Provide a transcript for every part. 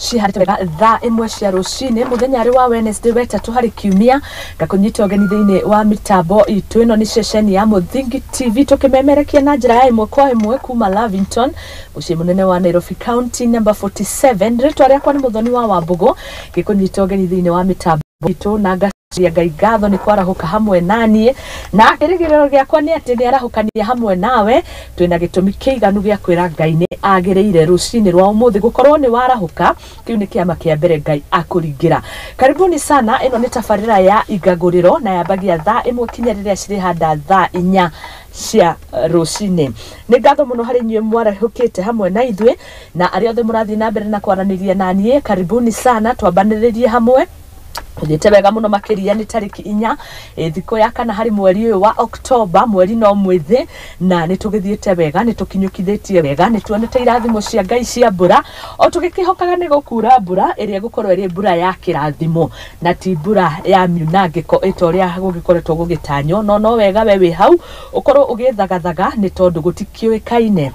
Ciharĩte wega thaa 1 cia rũcinĩ mũthenya arĩ wa Wednesday, wetatũ harĩ kiumia. Ngakũnyita ũgeni thĩinĩ wa mĩtambo itũ. Ĩno nĩ ceceni ya Mũthingi TV, tũkĩmemerekia na njĩra ya ĩmwe kwa ĩmwe kuma Lavington, mũciĩ mũnene wa Nairobi County number 47. Rĩtwa rĩakwa nĩ Mũthoni wa Wambũgũ, ngĩkũnyita ũgeni thĩinĩ wa mĩtambo itũ na ngacokeria Ngai ngatho nĩ kwarahũka hamwe naniĩ, na kĩrĩgĩrĩro gĩakwa nĩ atĩ nĩ arahũkania hamwe nawe. Twĩna gĩtũmi kĩiganu gĩa kwĩra Ngai nĩ agĩrĩire rũcinĩ rwa ũmũthĩ gũkorwo nĩ warahũka. Kĩu nĩ kĩama kĩa mbere Ngai akũringĩra. Karibuni sana. Ĩno nĩ tabarĩra ya Ingagũrĩro na yambagia thaa 1 kinya rĩrĩa cirĩhanda thaa 4 cia rũcinĩ. Nĩ ngatho mũno harĩ inyuĩ mwarahũkĩte hamwe na ithuĩ, na arĩa othe mũrathiĩ na mbere na kwaranĩria na niĩ, karibuni sana, twambanĩrĩrie hamwe. Ũthiĩte wega mũno makĩria. Nĩ tarĩki 4, thikũ ya kana harĩ mweri ũyũ wa Oktoba, mweri no mwĩthĩ, na nĩ tũgĩthiĩte wega, nĩ tũkinyũkithĩtie wega, nĩ tuonete irathimo cia Ngai cia mbura, o tũgĩkĩhokaga nĩ gũkura mbura ĩrĩa ĩgũkorwo ĩrĩ mbura ya kĩrathimo na ti mbura ya miunangĩko ĩta ũrĩa gũgĩkoretwo gũgĩtanywo. No wega we wĩ hau ũkorwo ũgĩthagathaga, nĩ tondũ gũtikĩũĩkaine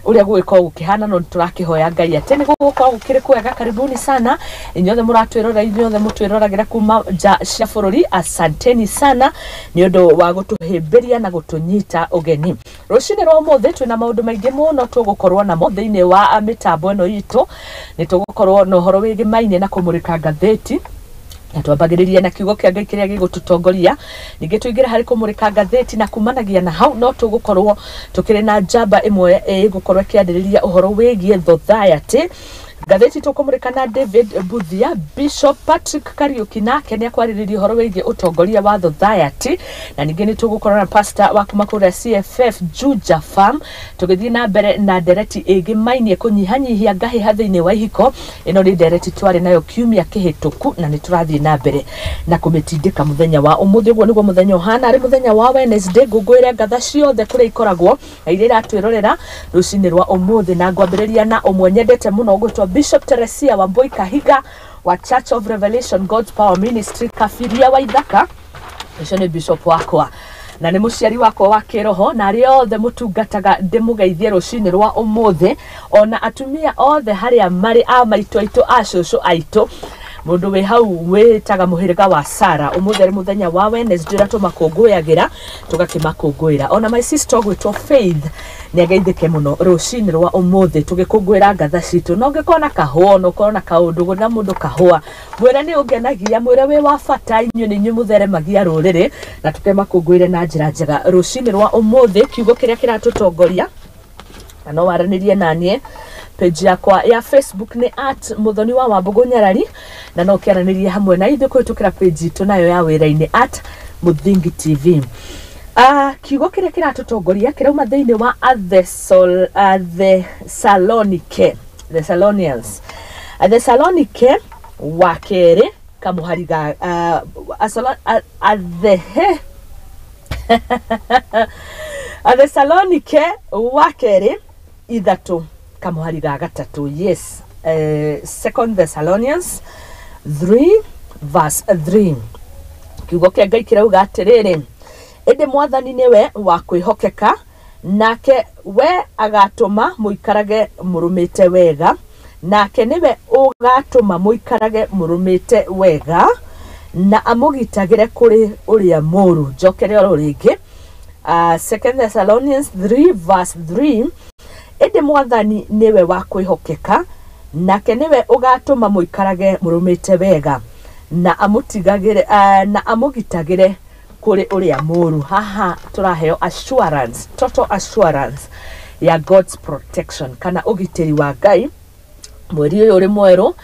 ũrĩa gũgĩkorwo gũkĩhana, no nĩtũrakĩhoya Ngai atĩ nĩ gũgũkorwo gũkĩrĩ kwega. Karibuni sana inyuothe mũratwĩrora, inyuothe mũtwĩroragĩra kuma nja cia bũrũri, asanteni sana nĩ ũndũ wa gũtũhĩmbĩria na gũtũnyita ũgeni. Rũcinĩ rwa ũmũthĩ twĩna maũndũ maingĩ mũno tũgũkorwo namo thĩinĩ wa mĩtambo ĩno itũ. Nĩ tũgũkorwo na ũhoro wĩgĩmaine na kũmũrĩka ngathĩti, na twambagĩrĩria na kiugo kĩa Ngai kĩrĩa gĩgũtũtongoria. Ningĩ tũingĩre harĩ kũmũrĩka ngathĩti, na kumanagia na hau no tũgũkorwo tũkĩrĩ na njamba ĩmwe ĩgũkorwo ĩkĩarĩrĩria ũhoro wĩgiĩ society. Ngathĩti tũkũmũrĩka na David Buthia. Bishop Patrick Kariuki nake nĩ akwarĩrĩria ũhoro wĩgiĩ ũtongoria wa society, na ningĩ nĩ tũgũkorwo na pastor wa kuma kũrĩa CFF Juja Farm, tũgĩthiĩ na mbere na ndereti ĩgĩmainie kũnyihanyihia ngahĩha thĩinĩ wa ihiko. Ĩno nĩ ndereti twarĩ nayo kiumia kĩhĩtũku na nĩ tũrathiĩ na mbere na kũmĩtindĩka mũthenya wa ũmũthĩ. Ũguo nĩguo mũthenya ũhana, arĩ mũthenya wa Wednesday. Ngũngũĩre ngatha ciothe kũrĩa ikoragwo na iria iratwĩrorera rũcinĩ rwa ũmũthĩ, na ngwambĩrĩria na ũmwe nyendete mũno ũgwĩtwo Bishop Teresia Wambui Kahiga wa Church of Revelation God's Power Ministry, Kabiria wa Ithaka. Ũcio nĩ bishop wakwa na nĩ mũciari wakwa wa kĩroho, na arĩa othe mũtungataga ndĩmũgeithie rũcinĩ rwa ũmũthĩ, ona atumia othe harĩa marĩ, a maitũ aitũ, a cũcũ aitũ, mũndũ wĩ hau wĩtaga mũhĩrĩga wa Sara. Ũmũthĩ arĩ mũthenya wa Wednesday ũrĩa tũmakũngũyagĩra, tũgakĩmakũngũĩra. Ona my sister ũgwĩtwo Faith nĩ ageithĩke mũno rũcinĩ rwa ũmũthĩ tũgĩkũngũĩra ngatha citũ. Na ũngĩkorwo na kahũa, na ũkorwo na kaũndũ, gũrĩra mũndũ kahũa, mwĩre nĩ ũngenagia, mwĩre wĩ wa bata. Inyuĩ nĩ inyuĩ mũtheremagia rũrĩrĩ, na tũkemakũngũĩre na njĩra njega rũcinĩ rwa ũmũthĩ. Kiugo kĩrĩa kĩratũtongoria, na no waranĩrie naniĩ, page yakwa ya Facebook nĩ @MuthoniwaWambũgũNyarari, na no ũkĩaranĩrie hamwe na ithuĩ kũhĩtũkĩra page itũ nayo ya wĩra-inĩ @MuthingiTV. Kiugo kĩrĩa kĩratũtongoria kĩrauma thĩinĩ wa Athesalonike, Thessalonians, Athesalonike wa kerĩ kamũhari ga Athehe Athesalonike wa kerĩ 3 kamũhari ga 3. Yes, Second Thessalonians 3 verse 3. Kiugo kĩa Ngai kĩrauga atĩrĩrĩ: "Ĩndĩ Mwathani nĩwe wa kwĩhokeka, nake we agatũma mũikarage mũrũmĩte wega, nake nĩwe ũgatũma mũikarage mũrũmĩte wega na amũgitagĩre kũrĩ ũrĩa mũũru." Njokere oro rĩngĩ, Second Thessalonians 3 verse 3: "Ĩndĩ Mwathani nĩwe wa kwĩhokeka, nake nĩwe ũgatũma mũikarage mũrũmĩte wega na amũtigagĩre, na amũgitagĩre kũrĩ ũrĩa mũũru." Haha tũraheo assurance, total assurance ya God's protection kana ũgitĩri wa Ngai mweri ũyũ ũrĩ mwerũ,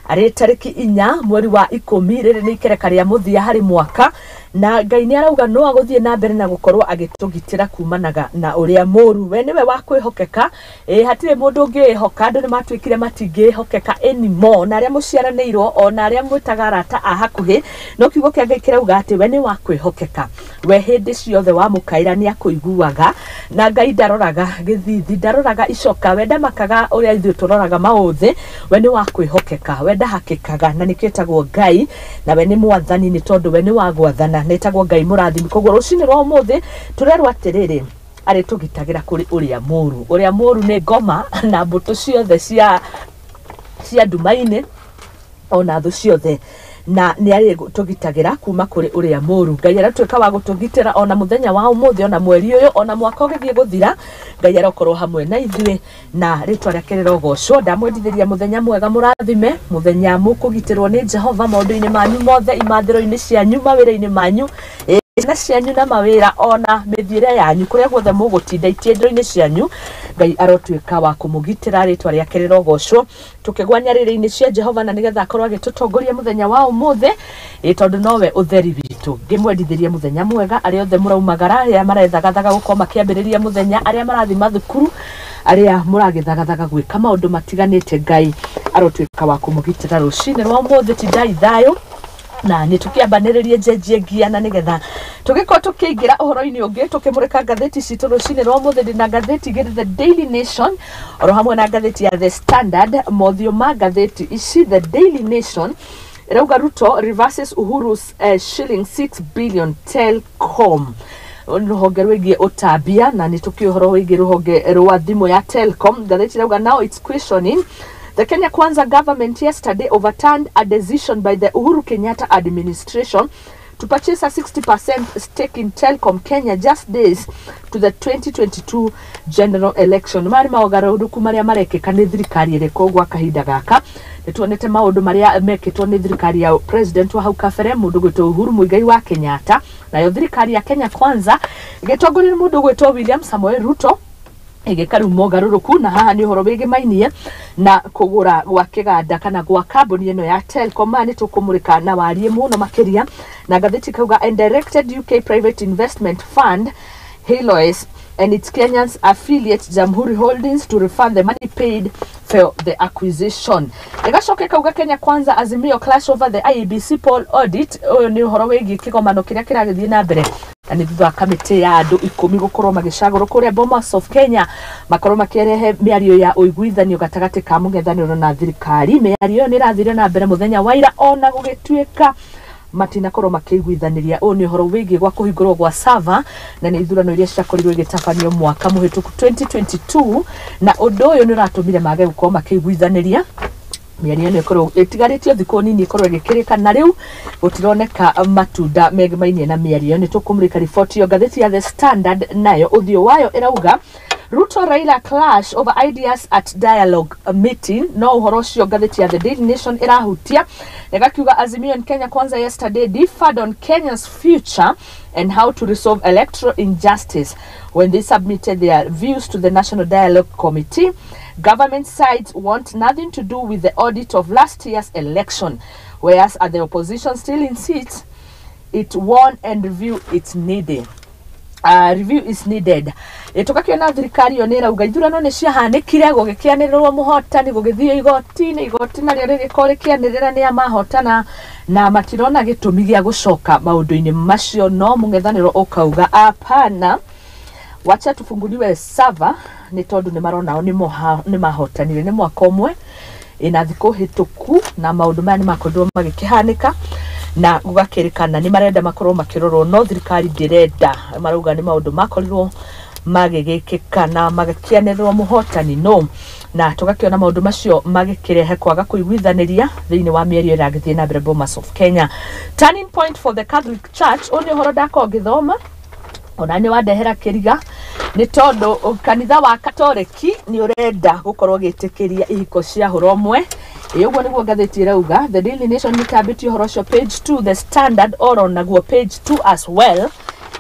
arĩ tarĩki 4 mweri wa 10. Rĩrĩ nĩ ikereka rĩa mũthia harĩ mwaka, na Ngai nĩ arauga no agũthiĩ na mbere na gũkorwo agĩtũgitĩra kumanaga na ũrĩa mũũru. We nĩwe wa kwĩhokeka. Ĩ hatirĩ mũndũ ũngĩĩhoka, andũ nĩ matuĩkire matingĩhokeka anymore, na arĩa mũciaranĩirwo, ona arĩa mwĩtaga arata a hakuhĩ. No kiugo kĩa Ngai kĩrauga atĩ we nĩ wa kwĩhokeka. We hĩndĩ ciothe wamũkaĩra nĩ akũiguaga, na Ngai ndaroraga gĩthithi, ndaroraga icoka, we ndamakaga ũrĩa ithuĩ tũroraga maũthĩ. We nĩ wa kwĩhokeka, we ndahakĩkaga, na nĩkĩo ĩtagwo Ngai, na we nĩ Mwathani, nĩ tondũ we nĩ wa gwathana, na ĩtagwo Ngai mũrathimi. Koguo rũcinĩ rwa ũmũthĩ tũrerwo atĩrĩrĩ, arĩtũgitagĩra kũrĩ ũrĩa mũũru. Ũrĩa mũũru nĩ ngoma na mbũtũ ciothe cia Cia nduma-inĩ ona thũ ciothe, na nĩ arĩtũgitagĩra kuma kũrĩ ũrĩa mũru. Ngai aratuĩka wa gũtũgitĩra ona mũthenya wa ũmũthĩ, ona mweri ũyũ, ona mwaka ũgĩthiĩ gũthira. Ngai arokorwo hamwe na ithuĩ na rĩtwa rĩake rĩrogocwo. Ndamwendithĩria mũthenya mwega, mũrathime mũthenya mũkũgitĩrwo nĩ Jehova maũndũ-inĩ manyu mothe, imathĩro-inĩ cianyu, mawĩra-inĩ manyu, ciana cianyu na mawĩra, ona mĩthiĩre yanyu, kũrĩa guothe mũgũtinda itiendero-inĩ cianyu. Ngai arotuĩka wa kũmũgitĩra, rĩtwa rĩake rĩrogocwo. Tũkĩgwa nyarĩrĩ-inĩ cia Jehova na nĩgetha akorwo agĩtũtongoria mũthenya wa ũmũthĩ, tondũ nowe ũtheri witũ. Ngĩmwendithĩria mũthenya mwega arĩa othe mũraumagara, arĩa marethagathaga gũkorwo makĩambĩrĩria mũthenya, arĩa marathiĩ mathukuru, arĩa mũragĩthagathaga gwĩka maũndũ matiganĩte. Ngai arotuĩka wa kũmũgitĩra rũcinĩ rwa ũmũthĩ. Tindai thayũ na nĩ tũkĩambanĩrĩrie njenjie ngia na nĩgetha tũgĩkorwo tũkĩingĩra ũhoro-inĩ ũngĩ, tũkĩmũrĩka ngathĩti citũ rũcinĩ rwa ũmũthĩ. Ndĩna ngathĩti igĩrĩ, The Daily Nation oro hamwe na ngathĩti ya The Standard. Mothiũ ma ngathĩti ici, The Daily Nation ĩrauga Ruto reverses Uhuru's shilling 6 billion Telcom, rũhonge rwĩgiĩ ũtambia, na nĩ tũkĩ ũhoro wĩgiĩ rũhonge rwa thimũ ya Telcom. Ngathĩti ĩrauga now it's questioning the Kenya Kwanza government yesterday overturned a decision by the Uhuru Kenyatta administration to purchase a 60% stake in Telcom Kenya just days to the 2022 general election. Marĩ maũgarũrũku marĩa marekĩka nĩ thirikari ĩrĩkũ gwa kahinda gaka? Nĩ tuonete maũndũ marĩa mekĩtwo nĩ thirikari ya president wa hau kabere, mũndũ gwĩtwo Uhuru Muigai wa Kenyatta, nayo thirikari ya Kenya Kwanza ĩgĩtongorio nĩ mũndũ gwĩtwo William Samoei Ruto ĩgĩka rĩu mogarũrũku. Na haha nĩ ũhoro wĩgĩmainie na kũgũra gwa kĩganda kana gwa kambuni ĩno ya Telcom. Maya nĩ tũkũmũrĩka na warie mũno makĩria. Na ngathĩti kauga and directed UK private investment fund Helios and its Kenyan affiliate Jamhuri Holdings to refund the money paid for the acquisition. Ĩgacoka ĩkauga Kenya Kwanza Azimio clash over the IEBC poll audit. Ũyũ nĩ ũhoro wĩgiĩ kĩgomano kĩrĩa kĩragĩthiĩ na mbere na nĩ thutha wa kamĩtĩ ya andũ 10 gũkorwo magĩcagũrwo kũrĩa Bomas of Kenya, makorwo makĩrehe mĩario ya ũiguithanio gatagatĩ ka mũng'ethanĩro na thirikari. Mĩario ĩyo nĩ ĩrathire na mbere mũthenya wa ira, ona gũgĩtuĩka matinakorwo makĩiguithanĩria. Ũyũ nĩ ũhoro wĩgiĩ gwa kũhingũrwo gwa server, na nĩ ithurano iria ciakorirwo igĩtabanio mwaka mũhĩtũku 2022, na ũndũ ũyũ nĩ ũratũmire mage gũkorwo makĩiguithanĩria. Mĩario ĩno ĩkorwo ĩtigarĩtio thikũ nini ĩkorwo ĩgĩkĩrĩka, na rĩu gũtironeka matunda megemainie na mĩario. Nĩ tũkũmũrĩka riboti ĩyo. Ngathĩti ya The Standard nayo ũthiũ wayo ĩrauga Ruto Raila clash over ideas at dialogue meeting. No ũhoro ũcio ngathĩti ya The Daily Nation ĩrahutia, ĩgakiuga Azimio and Kenya Kwanza yesterday differed on Kenya's future and how to resolve electoral injustice when they submitted their views to the National Dialogue Committee. Government sides want nothing to do with the audit of last year's election, whereas the opposition still insists it won and review it's needed. Review is needed. Tũgakĩona thirikari ĩyo nĩ ĩrauga ithurano nĩ ciahanĩkire, gũgĩkĩanĩrĩrwo mũhotani, gũgĩthiĩ igoti-inĩ, igoti narĩo rĩgĩkorwo rĩkĩanĩrĩra nĩa mahotana na matirona gĩtũmi gĩa gũcoka maũndũ-inĩ macio. No mũng'ethanĩro ũkauga apana, wacha tufunguliwe server, nĩ tondũ nĩ maronao nĩ mahotanire. Nĩ mwaka ũmwe ĩna thikũ hĩtũku na maũndũ maya nĩ makorirwo magĩkĩhanĩka na gũgakĩrĩkana nĩ marenda makorwo makĩrorwo, no thirikari ndĩrenda. Marauga nĩ maũndũ makorirwo magĩgĩkĩka na magĩkĩanĩrĩrwo mũhotani no, na tũgakĩona maũndũ macio magĩkĩrehe kwaga kũiguithanĩria thĩinĩ wa mĩario ĩragĩthiĩ na mbere Bomas of Kenya. Turning point for the Catholic Church, ũyũ nĩ ũhoro ndakorwo ngĩthoma ona nĩ wandehera kĩriga, nĩ tondũ kanitha wa Katoliki nĩ ũrenda gũkorwo ũgĩtĩkĩria ihiko cia hũra ũmwe. Ĩ ũguo nĩguo ngathĩti ĩrauga. The Daily Nation nĩtambĩtie ũhoro ũcio page 2, The Standard oro naguo page 2 as well.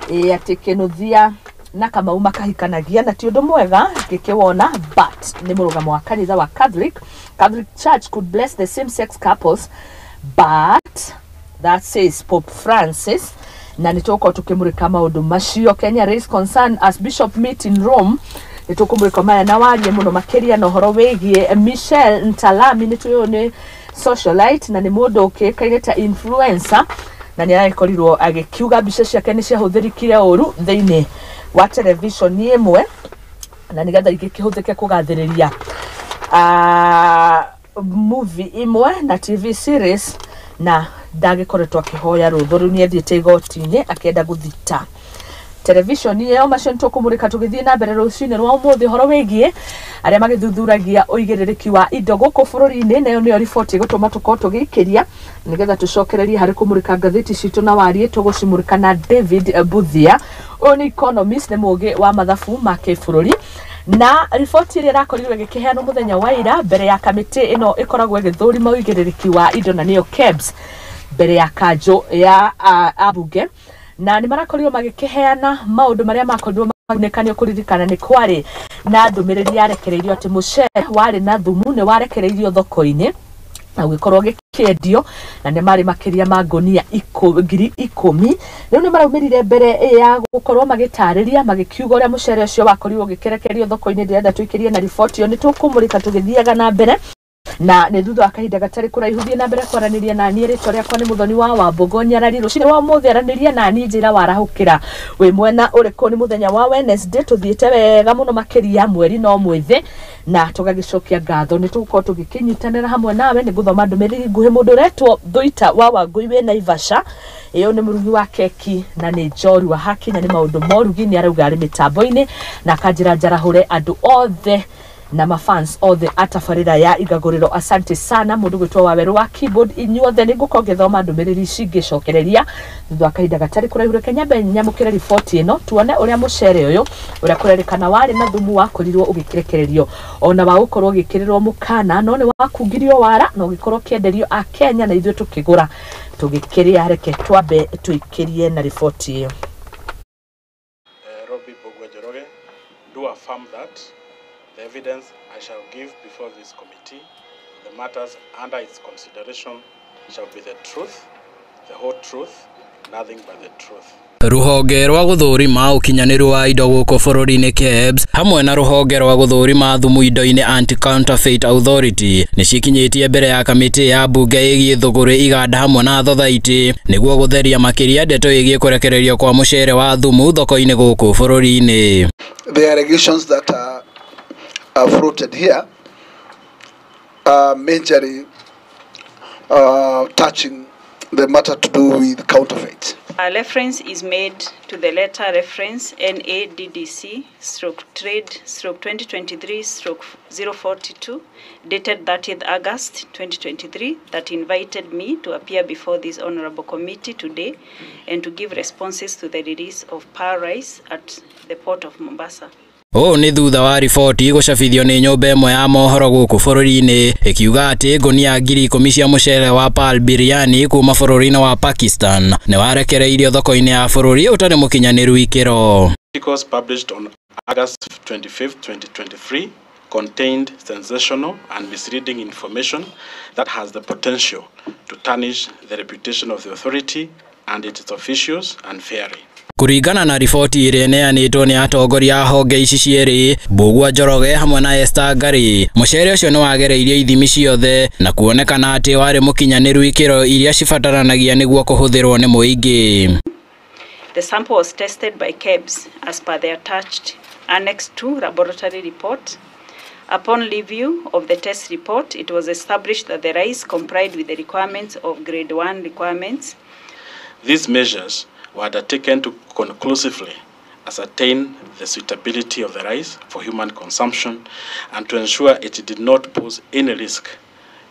Ĩ atĩ Kĩnũthia na Kamau makahikanagia, na ti ũndũ mwega ngĩkĩwona, but nĩ mũrũgamo wa kanitha wa Catholic. Catholic Church could bless the same sex couples, but that says Pope Francis, na nĩ tũgũkorwo tũkĩmũrĩka maũndũ macio. Kenya raise concern as bishop meet in Rome, nĩ tũkũmũrĩka maya na warie mũno makĩria. Na ũhoro wĩgiĩ Michelle Ntalami, nĩ tũĩ nĩ socialite na nĩ mũndũ ũkĩĩkaine ta influencer, na nĩ aragĩkorirwo agĩkiuga mbica ciake nĩ ciahũthĩrĩkire ũru thĩinĩ wa television ĩmwe na nĩgetha igĩkĩhũthĩke kũgathĩrĩria movie imwe na TV series, na ndagĩkoretwo akĩhoya rũtho. Rĩu nĩ athiĩte igoti-inĩ akĩenda gũthita Television ĩyo macio nĩtũkũmũrĩka tũgĩthiĩ na mbere rũcinĩ rwa ũmũthĩ ũhoro wĩgiĩ arĩa magĩthuthuragia ũigĩrĩrĩki wa indo gũkũ bũrũri-inĩ, nayo nĩyo riboti ĩgũtũma tũkorwo tũgĩikĩria nĩgetha tũcokererie harĩ kũmũrĩka ngathĩti citũ na wariĩ. Tũgũcimũrĩka na David Buthia, ũyũ nĩ economist, nĩ mũgĩ wa mathabu ma kĩbũrũri, na riboti ĩrĩa ĩrakorirwo ĩgĩkĩheanwo mũthenya wa ira mbere ya kamĩtĩ ĩno ĩkoragwo ĩgĩthũrima ũigĩrĩrĩki wa indo, na nĩyo KEBS, mbere ya kanjũ ya ambunge, na nĩ marakorirwo magĩkĩheana maũndũ marĩa makorirwo magunĩkanio. Kũririkana nĩ kwarĩ na ndũmĩrĩri yarekereirio atĩ mũcere warĩ na thumu nĩ warekereirio thoko-inĩ na ũgĩkorwo ũgĩkĩendio, na nĩ marĩ makĩria ma ngũnia 10,000. Rĩu nĩ maraumĩrire mbere ya gũkorwo magĩtarĩria magĩkiuga ũrĩa mũcere ũcio wakorirwo ũgĩkĩrekerio thoko-inĩ. Ndĩrenda tũikĩrie na riboti ĩyo, nĩ tũkũmũrĩka tũgĩthiaga na mbere, na nĩ thutha wa kahinda gatarĩ kũraihu. Thiĩ na mbere kwaranĩria na niĩ, rĩtwa rĩakwa nĩ Mũthoni wa Wambũgũ Nyarari. Rũcinĩ wa ũmũthĩ aranĩria na niĩ, njĩra warahũkĩra wĩ mwena ũrĩkũ. Nĩ mũthenya wa Wednesday, tũthiĩte wega mũno makĩria, mweri no mwĩthĩ, na tũgagĩcokia ngatho nĩ tũgũkorwo tũgĩkĩnyitanĩra hamwe nawe. Nĩ ngũthoma ndũmĩrĩri nguhĩ. Mũndũ ũretwo Thuita wa Wangũi wĩ Naivasha, ĩyo nĩ mũrugi wa keki na nĩ njorua hakinya nĩ maũndũ ma ũrugi, nĩ arauga arĩ mĩtambo-inĩ na akanjĩra njarahũre andũ othe na mafans othe atabarĩra ya igagũrĩro. Asante sana. Mũndũ gwĩtwo Wawerũ wa keyboard, inyuothe nĩ ngũkorwo ngĩthoma ndũmĩrĩri ici ngĩcokereria thutha wa kahinda gatarĩ kũraihu. Reke nyambe nyamũkĩre riboti ĩno, tuone ũrĩa mũcere ũyũ ũrĩa kũrerĩkana warĩ na thumu wakorirwo ũgĩkĩrekererio, ona wa gũkorwo ũgĩkĩrĩrwo mũkana, no nĩ wakungirio wara na ũgĩkorwo ũkĩenderio a Kenya na ithuĩ tũkĩgũra tũgĩkĩrĩa. Reke twambe tũikĩrie na riboti ĩyo. Robbie Mbugua Njoroge, do affirm that the evidence I shall give before this committee, the matters under its consideration, shall be the truth, the whole truth, nothing but the truth. Rũhonge rwa gũthũrima ũkinyanĩru wa indo gũkũ bũrũri-inĩ KEBS hamwe na rũhonge rwa gũthũrima thumu indo-inĩ Anti-Counterfeit Authority nĩ cikinyĩtie mbere ya kamĩtĩ ya mbunge ĩgiĩ thũgũrĩ, iganda hamwe na thothaitĩ nĩguo gũtheria makĩria ndeto ĩgiĩ kũrekererio kwa mũcere wa thumu thoko-inĩ gũkũ bũrũri-inĩ. The allegations that are floated here are majorly touching the matter to do with counterfeit. A reference is made to the letter reference NADDC stroke trade stroke 2023 stroke 042 dated 30th August 2023 that invited me to appear before this honorable committee today and to give responses to the release of pearl rice at the port of Mombasa. Ũũ nĩ thutha wa riboti gũcabithio nĩ nyũmba ĩmwe ya mohoro gũkũ bũrũri-inĩ ĩkiuga atĩ ngũnia 10,000 cia mũcere wa Pearl Biryani kuma bũrũri-inĩ wa Pakistan nĩ warekereirio thoko-inĩ ya bũrũri ũtarĩ mũkinyanĩru ikĩro. Articles published on August 25, 2023 contained sensational and misleading information that has the potential to tarnish the reputation of the authority and its officials unfairly. Kũringana na riboti ĩrĩa ĩneanĩtwo nĩ atongoria a honge ici cierĩ, Mbugua Njoroge hamwe na Esther Ngari, mũcere ũcio nĩ wagereirie ithimi ciothe na kuonekana atĩ warĩ mũkinyanĩru ikĩro iria cibataranagia nĩguo kũhũthĩrwo nĩ mũingĩ. The sample was tested by KEBS as per the attached Annex 2 laboratory report. Upon review of the test report, it was established that the rice complied with the requirements of Grade 1 requirements. These measures were undertaken to conclusively ascertain the suitability of the rice for human consumption and to ensure it did not pose any risk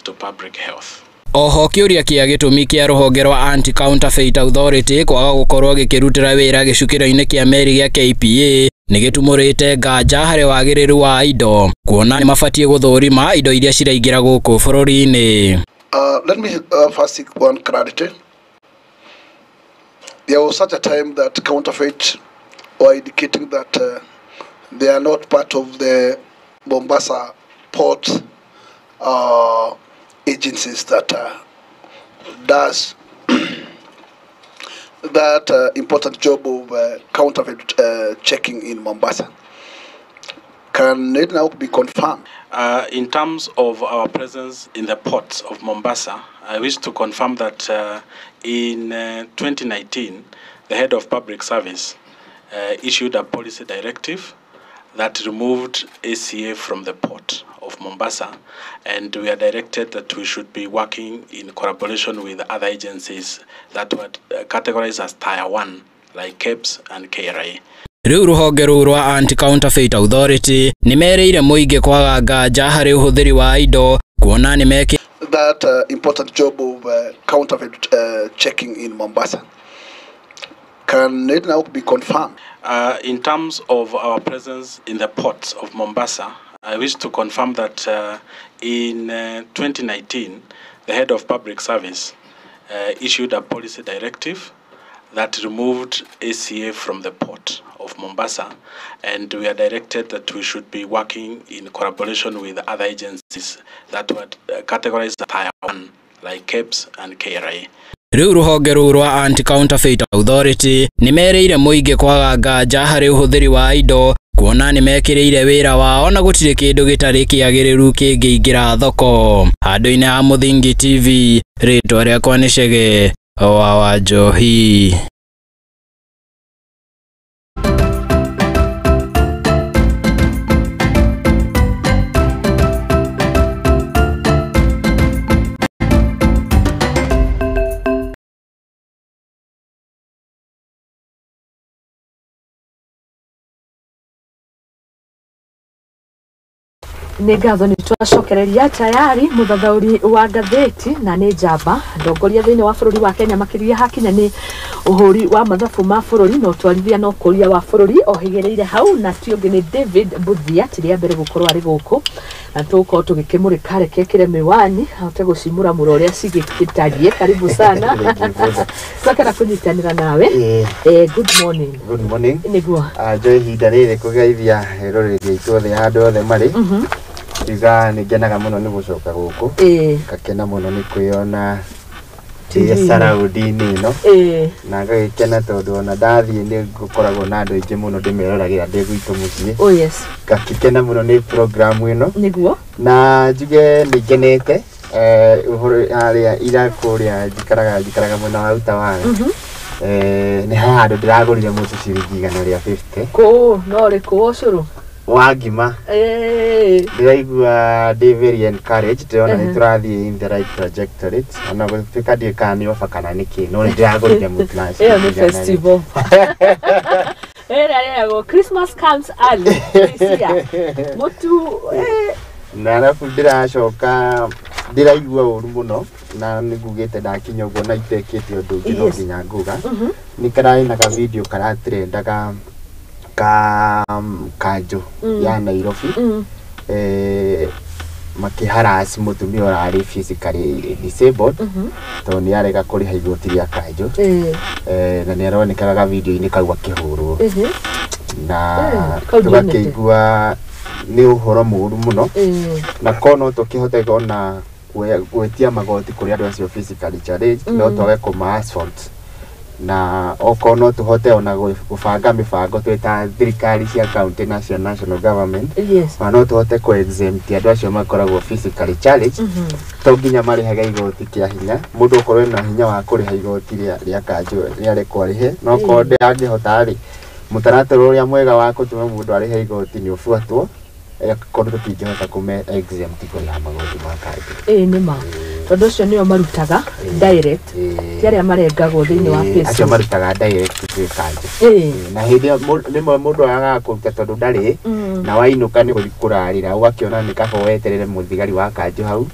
to public health. Oho kĩũria kĩa gĩtũmi kĩa rũhonge rwa Anti-Counterfeit Authority kwaga gũkorwo gĩkĩrutĩra wĩra gĩcukĩro-inĩ kĩa meri gĩa KPA nĩ gĩtumũrĩte nganja harĩ wagĩrĩru wa indo, kuona nĩ mabatiĩ gũthũrima indo iria ciraingĩra gũkũ bũrũri-inĩ. Let me first seek one clarity. There was such a time that counterfeit were indicating that they are not part of the Mombasa port agencies that does that important job of counterfeit checking in Mombasa. Can it now be confirmed? In terms of our presence in the ports of Mombasa, I wish to confirm that in 2019, the head of public service issued a policy directive that removed ACA from the port of Mombasa, and we are directed that we should be working in collaboration with other agencies that were categorized as Tier 1 like KEBS and KRA. Rĩu rũhonge rũu rwa Anti-Counterfeit Authority nĩ merĩire mũingĩ kwaga nganja harĩ ũhũthĩri wa indo kuona nĩ mekĩ that important job of counterfeit checking in Mombasa. Can it now be confirmed? In terms of our presence in the ports of Mombasa, I wish to confirm that in 2019, the head of public service issued a policy directive that removed ACA from the port of Mombasa, and we are directed that we should be working in collaboration with other agencies that were categorized as Tier 1, like KEBS and KRA. Rĩu rũhonge rũu rwa Anti-Counterfeit Authority nĩ merĩire mũingĩ kwaga nganja harĩ ũhũthĩri wa indo kuona nĩ mekĩrĩire wĩra wao na gũtirĩ kĩndũ gĩtarĩ kĩagĩrĩru kĩngĩingĩra thoko. Handũ-inĩ ha Mũthingi TV, rĩtwa rĩakwa nĩ Chege wa Wanjohi. Nĩ ngatho nĩ twacokereria tayari mũthathaũri wa ngathĩti na nĩ njamba ndongoria thĩinĩ wa bũrũri wa Kenya makĩria hakinya nĩ ũhũri wa mathabu ma bũrũri na ũtwarithia na ũkũria wa bũrũri ohĩgĩrĩire hau na ti ũngĩ nĩ David Mbuthia ti rĩa mbere gũkorwo arĩ gũkũ na tũgũkorwo tũgĩkĩmũrĩka reke ekĩre mĩwani ahote gũcimũramũra ũrĩa cigĩtariĩ. Karibu sana, twakena kũnyitanĩra nawe. Good morning. Good morning. Nĩguo njoe ihinda rĩrĩ kũgeithia rũrĩrĩ rwitũ othe handũ othe marĩ. Ndiga nĩ ngenaga mũno nĩ gũcoka gũkũ, ngakena mũno nĩ kwĩyona ndĩ saraũndi-inĩ ĩno, na ngagĩkena tondũ ona ndathiĩ nĩ ngũkoragwo na andũ aingĩ mũno ndĩmeroragĩra ndĩ gwitũ mũciĩ. Oh yes. Ngakĩkena mũno nĩ program ĩno. Nĩguo. Na njuge nĩ ngenete ũhoro harĩa ira kũrĩa njikaraga mwena wa Utawala. Nĩ handũ ndĩragũrire mũtu ciringi 150. Kũ no rĩkũ ũcũrũ wa ngima. Ndĩraigua ndĩ very encouraged, ndĩrona nĩ tũrathiĩ in the right trajectory, ona gũtuĩka ndiũĩ kana nĩ ofa kana nĩ kĩ, no nĩ ndĩragũrire mũtu na ĩyo nĩ festival ĩrĩa ĩragwo Christmas comes early this year mũtu. Na arabu ndĩracoka ndĩraigua ũru mũno na nĩ ngugĩte ndakinya ũguo na itekĩte ũndũ ũngĩ no nginya nguga nĩ kararĩ na ka video karatrendaga ka kanjo ya Nairobi, makiharas mũtumia ũrarĩ physically disabled tondũ nĩ arega kũrĩha igoti rĩa kanjo, na nĩ aronekaga video-inĩ kau akĩhũrwo na tũgakĩigua nĩ ũhoro mũũru mũno, na ko no tũkĩhote ona gwĩtia magoti kũrĩ andũ acio physically challenged, no twage kũma assault, na okorwo no tũhote ona gũbanga mĩbango twĩ ta thirikari cia county na cia national government, ona no tũhote kũ exempt andũ acio makoragwo physically challenged, to nginya marĩhage igoti kĩa hinya. Mũndũ okorwo ena hinya wa kũrĩha igoti rĩa kanjũ nĩarekwo arĩhe, no okorwo ndangĩhota rĩ, mũtaratara ũrĩa mwega wa gũtũma mũndũ arĩhe igoti nĩ ũbuatwo, korwo tũtingĩhota kũme exempt kũrĩha magoti ma kanjũ. Ĩĩ nĩ ma, tondũ ũcio nĩo marutaga direct, ti arĩa marengagwo thĩinĩ wa payslip. Acio marutaga direct kwĩ kanjũ. Na hĩndĩ ĩyo rĩmwe mũndũ agaga kũruta tondũ ndarĩ, na wainũka nĩ gũthiĩ kũrarĩra, ũgakĩona nĩ kaba weterere mũthigari wa kanjũ hau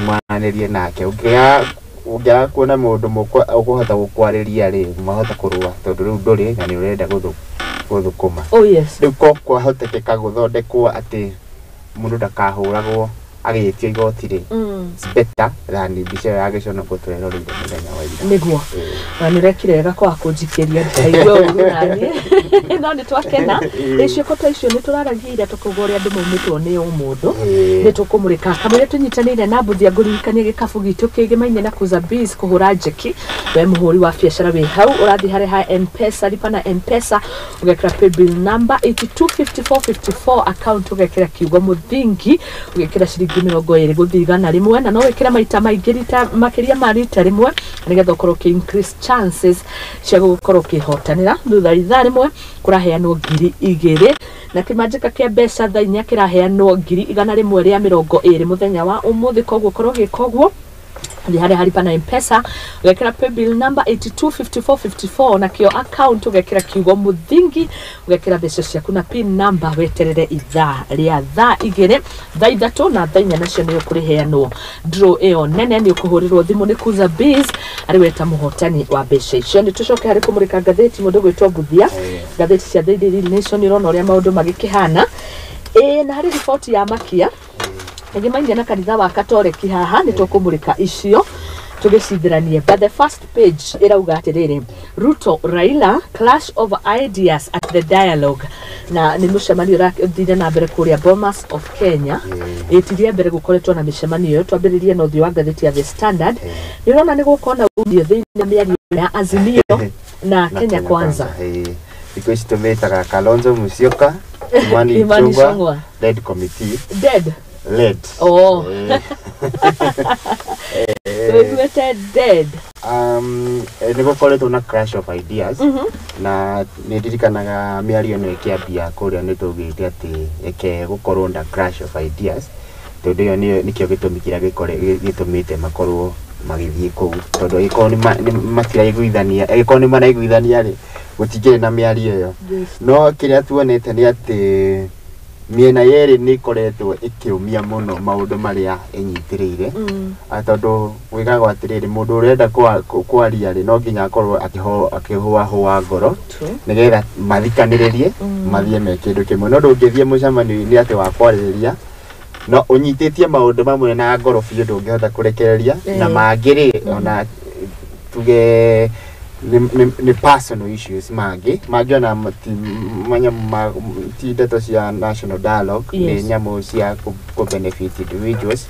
mwaranĩrie nake. Ũngĩaga kuona mũndũ ũkũhota gũkwarĩria rĩ, mwahota kũrũa tondũ rĩu ndũrĩ na nĩ ũrenda gũthũkũma. Oh yes. Rĩu ko kwahotekeka gũthondekwo atĩ mũndũ ndakahũragwo agĩtio igoti rĩ, it's better than mbica ĩyo ya gĩconoko tweroreire mũthenya wa ira. Nĩguo. Na nĩ ũrekire wega kwaga kũnjikĩria ndikaigua ũru naniĩ. No nĩ twakena. Ciĩko ta icio nĩ tũraragia ira tũkauga ũrĩa andũ maumĩtwo nĩ ũmũndũ. Nĩ tũkũmũrĩka kamũira tũnyitanĩire na Mbuthia ngũririkanie gĩkabu gitũ kĩgĩmaine na Kuza Biz kũhũra njeki. We mũhũri wa biacara wĩ hau ũrathiĩ harĩ ha M-Pesa, lipa na M-Pesa ũgekĩra paybill number 825454, account ũgekĩra kiugo Mũthingi, ũgekĩra ciringi 20 gũthiĩ 100, na no wĩkĩre maita maingĩ rita makĩria ma rita rĩmwe nĩgetha ũkorwo ũkĩ increase chances cia gũkorwo ũkĩhotanĩra. Thutha ithaa rĩmwe kũraheanwo 2,000 na kĩmanjĩka kĩa mbeca thaa inya kĩraheanwo 120,000 mũthenya wa ũmũthĩ, koguo ũkorwo ũgĩka ũguo. Thiĩ harĩa haripa na Mpesa, ũgekĩra paybill number 825454, nakĩo account ũgekĩra kiugo Mũthingi, ũgekĩra mbeca ciaku na pin number, weterere ithaa rĩa thaa 2, thaa 3 na thaa 4, nacio nĩ ũkũrĩheanwo draw ĩyo nene. Nĩ ũkũhũrĩrwo thimũ nĩ Kuza Biz arĩ weta mũhotani wa mbeca icio. Nĩ tũcoke harĩ kũmũrĩka ngathĩti. Mũndũ gwĩtwo Mbuthia, ngathĩti cia The Daily Nation, ũrona ũrĩa maũndũ magĩkĩhana. Ĩĩ, na harĩ riboti ya makia ĩgĩmainia na kanitha wa Katoreki haha, nĩ tũkũmũrĩka icio tũgĩcithiranie, but the first page ĩrauga atĩrĩrĩ, "Ruto Raila clash of ideas at the dialogue", na nĩ mũcemanio ũrathire na mbere kũrĩa Bomas of Kenya. Ĩtiria mbere gũkoretwo na mĩcemanio ĩyo. Twambĩrĩrie na ũthiũ wa ngathĩti ya The Standard. Nĩ ũrona nĩ gũkorwo na umithio thĩinĩ wa mĩario ya Azimio na Kenya Kwanza. Thikũ ici tũmĩtaga Kalonzo Musyoka, Kimani Kimani Ichung'wa Ichung'wa. Led committee. Dead. Led. Oh. Tũiguĩte dead. Nĩ gũkoretwo na clash of ideas, na nĩ ndirikanaga mĩario ĩno ĩkĩambia kũrĩa nĩ tũgĩte atĩ ĩke gũkorwo na clash of ideas, tondũ ĩyo nĩkĩo gĩtũmi kĩrĩa gĩtũmĩte makorwo magĩthiĩ kũu, tondũ angĩkorwo nĩ matiraiguithania, angĩkorwo nĩ maraiguithania rĩ, gũtingĩrĩ na mĩario ĩyo. No kĩrĩa tuonete nĩ atĩ mĩena yerĩ nĩ ĩkoretwo ĩkĩũmia mũno maũndũ marĩa ĩnyitĩrĩire. Tondũ gwĩkagwo atĩrĩrĩ, mũndũ ũrenda kwaria rĩ, no nginya akorwo akĩhũahũa ngoro nĩgetha mathikanĩrĩrie, mathiĩ me kĩndũ kĩmwe. No ndũngĩthiĩ mũcemanio-inĩ atĩ wa kwarĩrĩria no ũnyitĩtie maũndũ mamwe na ngoro biũ, ndũngĩhota kũrekereria na mangĩ rĩ, ona tuge nĩ personal issues, mangĩ ona ti manyamũ ti ndeto cia national dialogue, nĩ nyamũ cia kũ benefit individuals,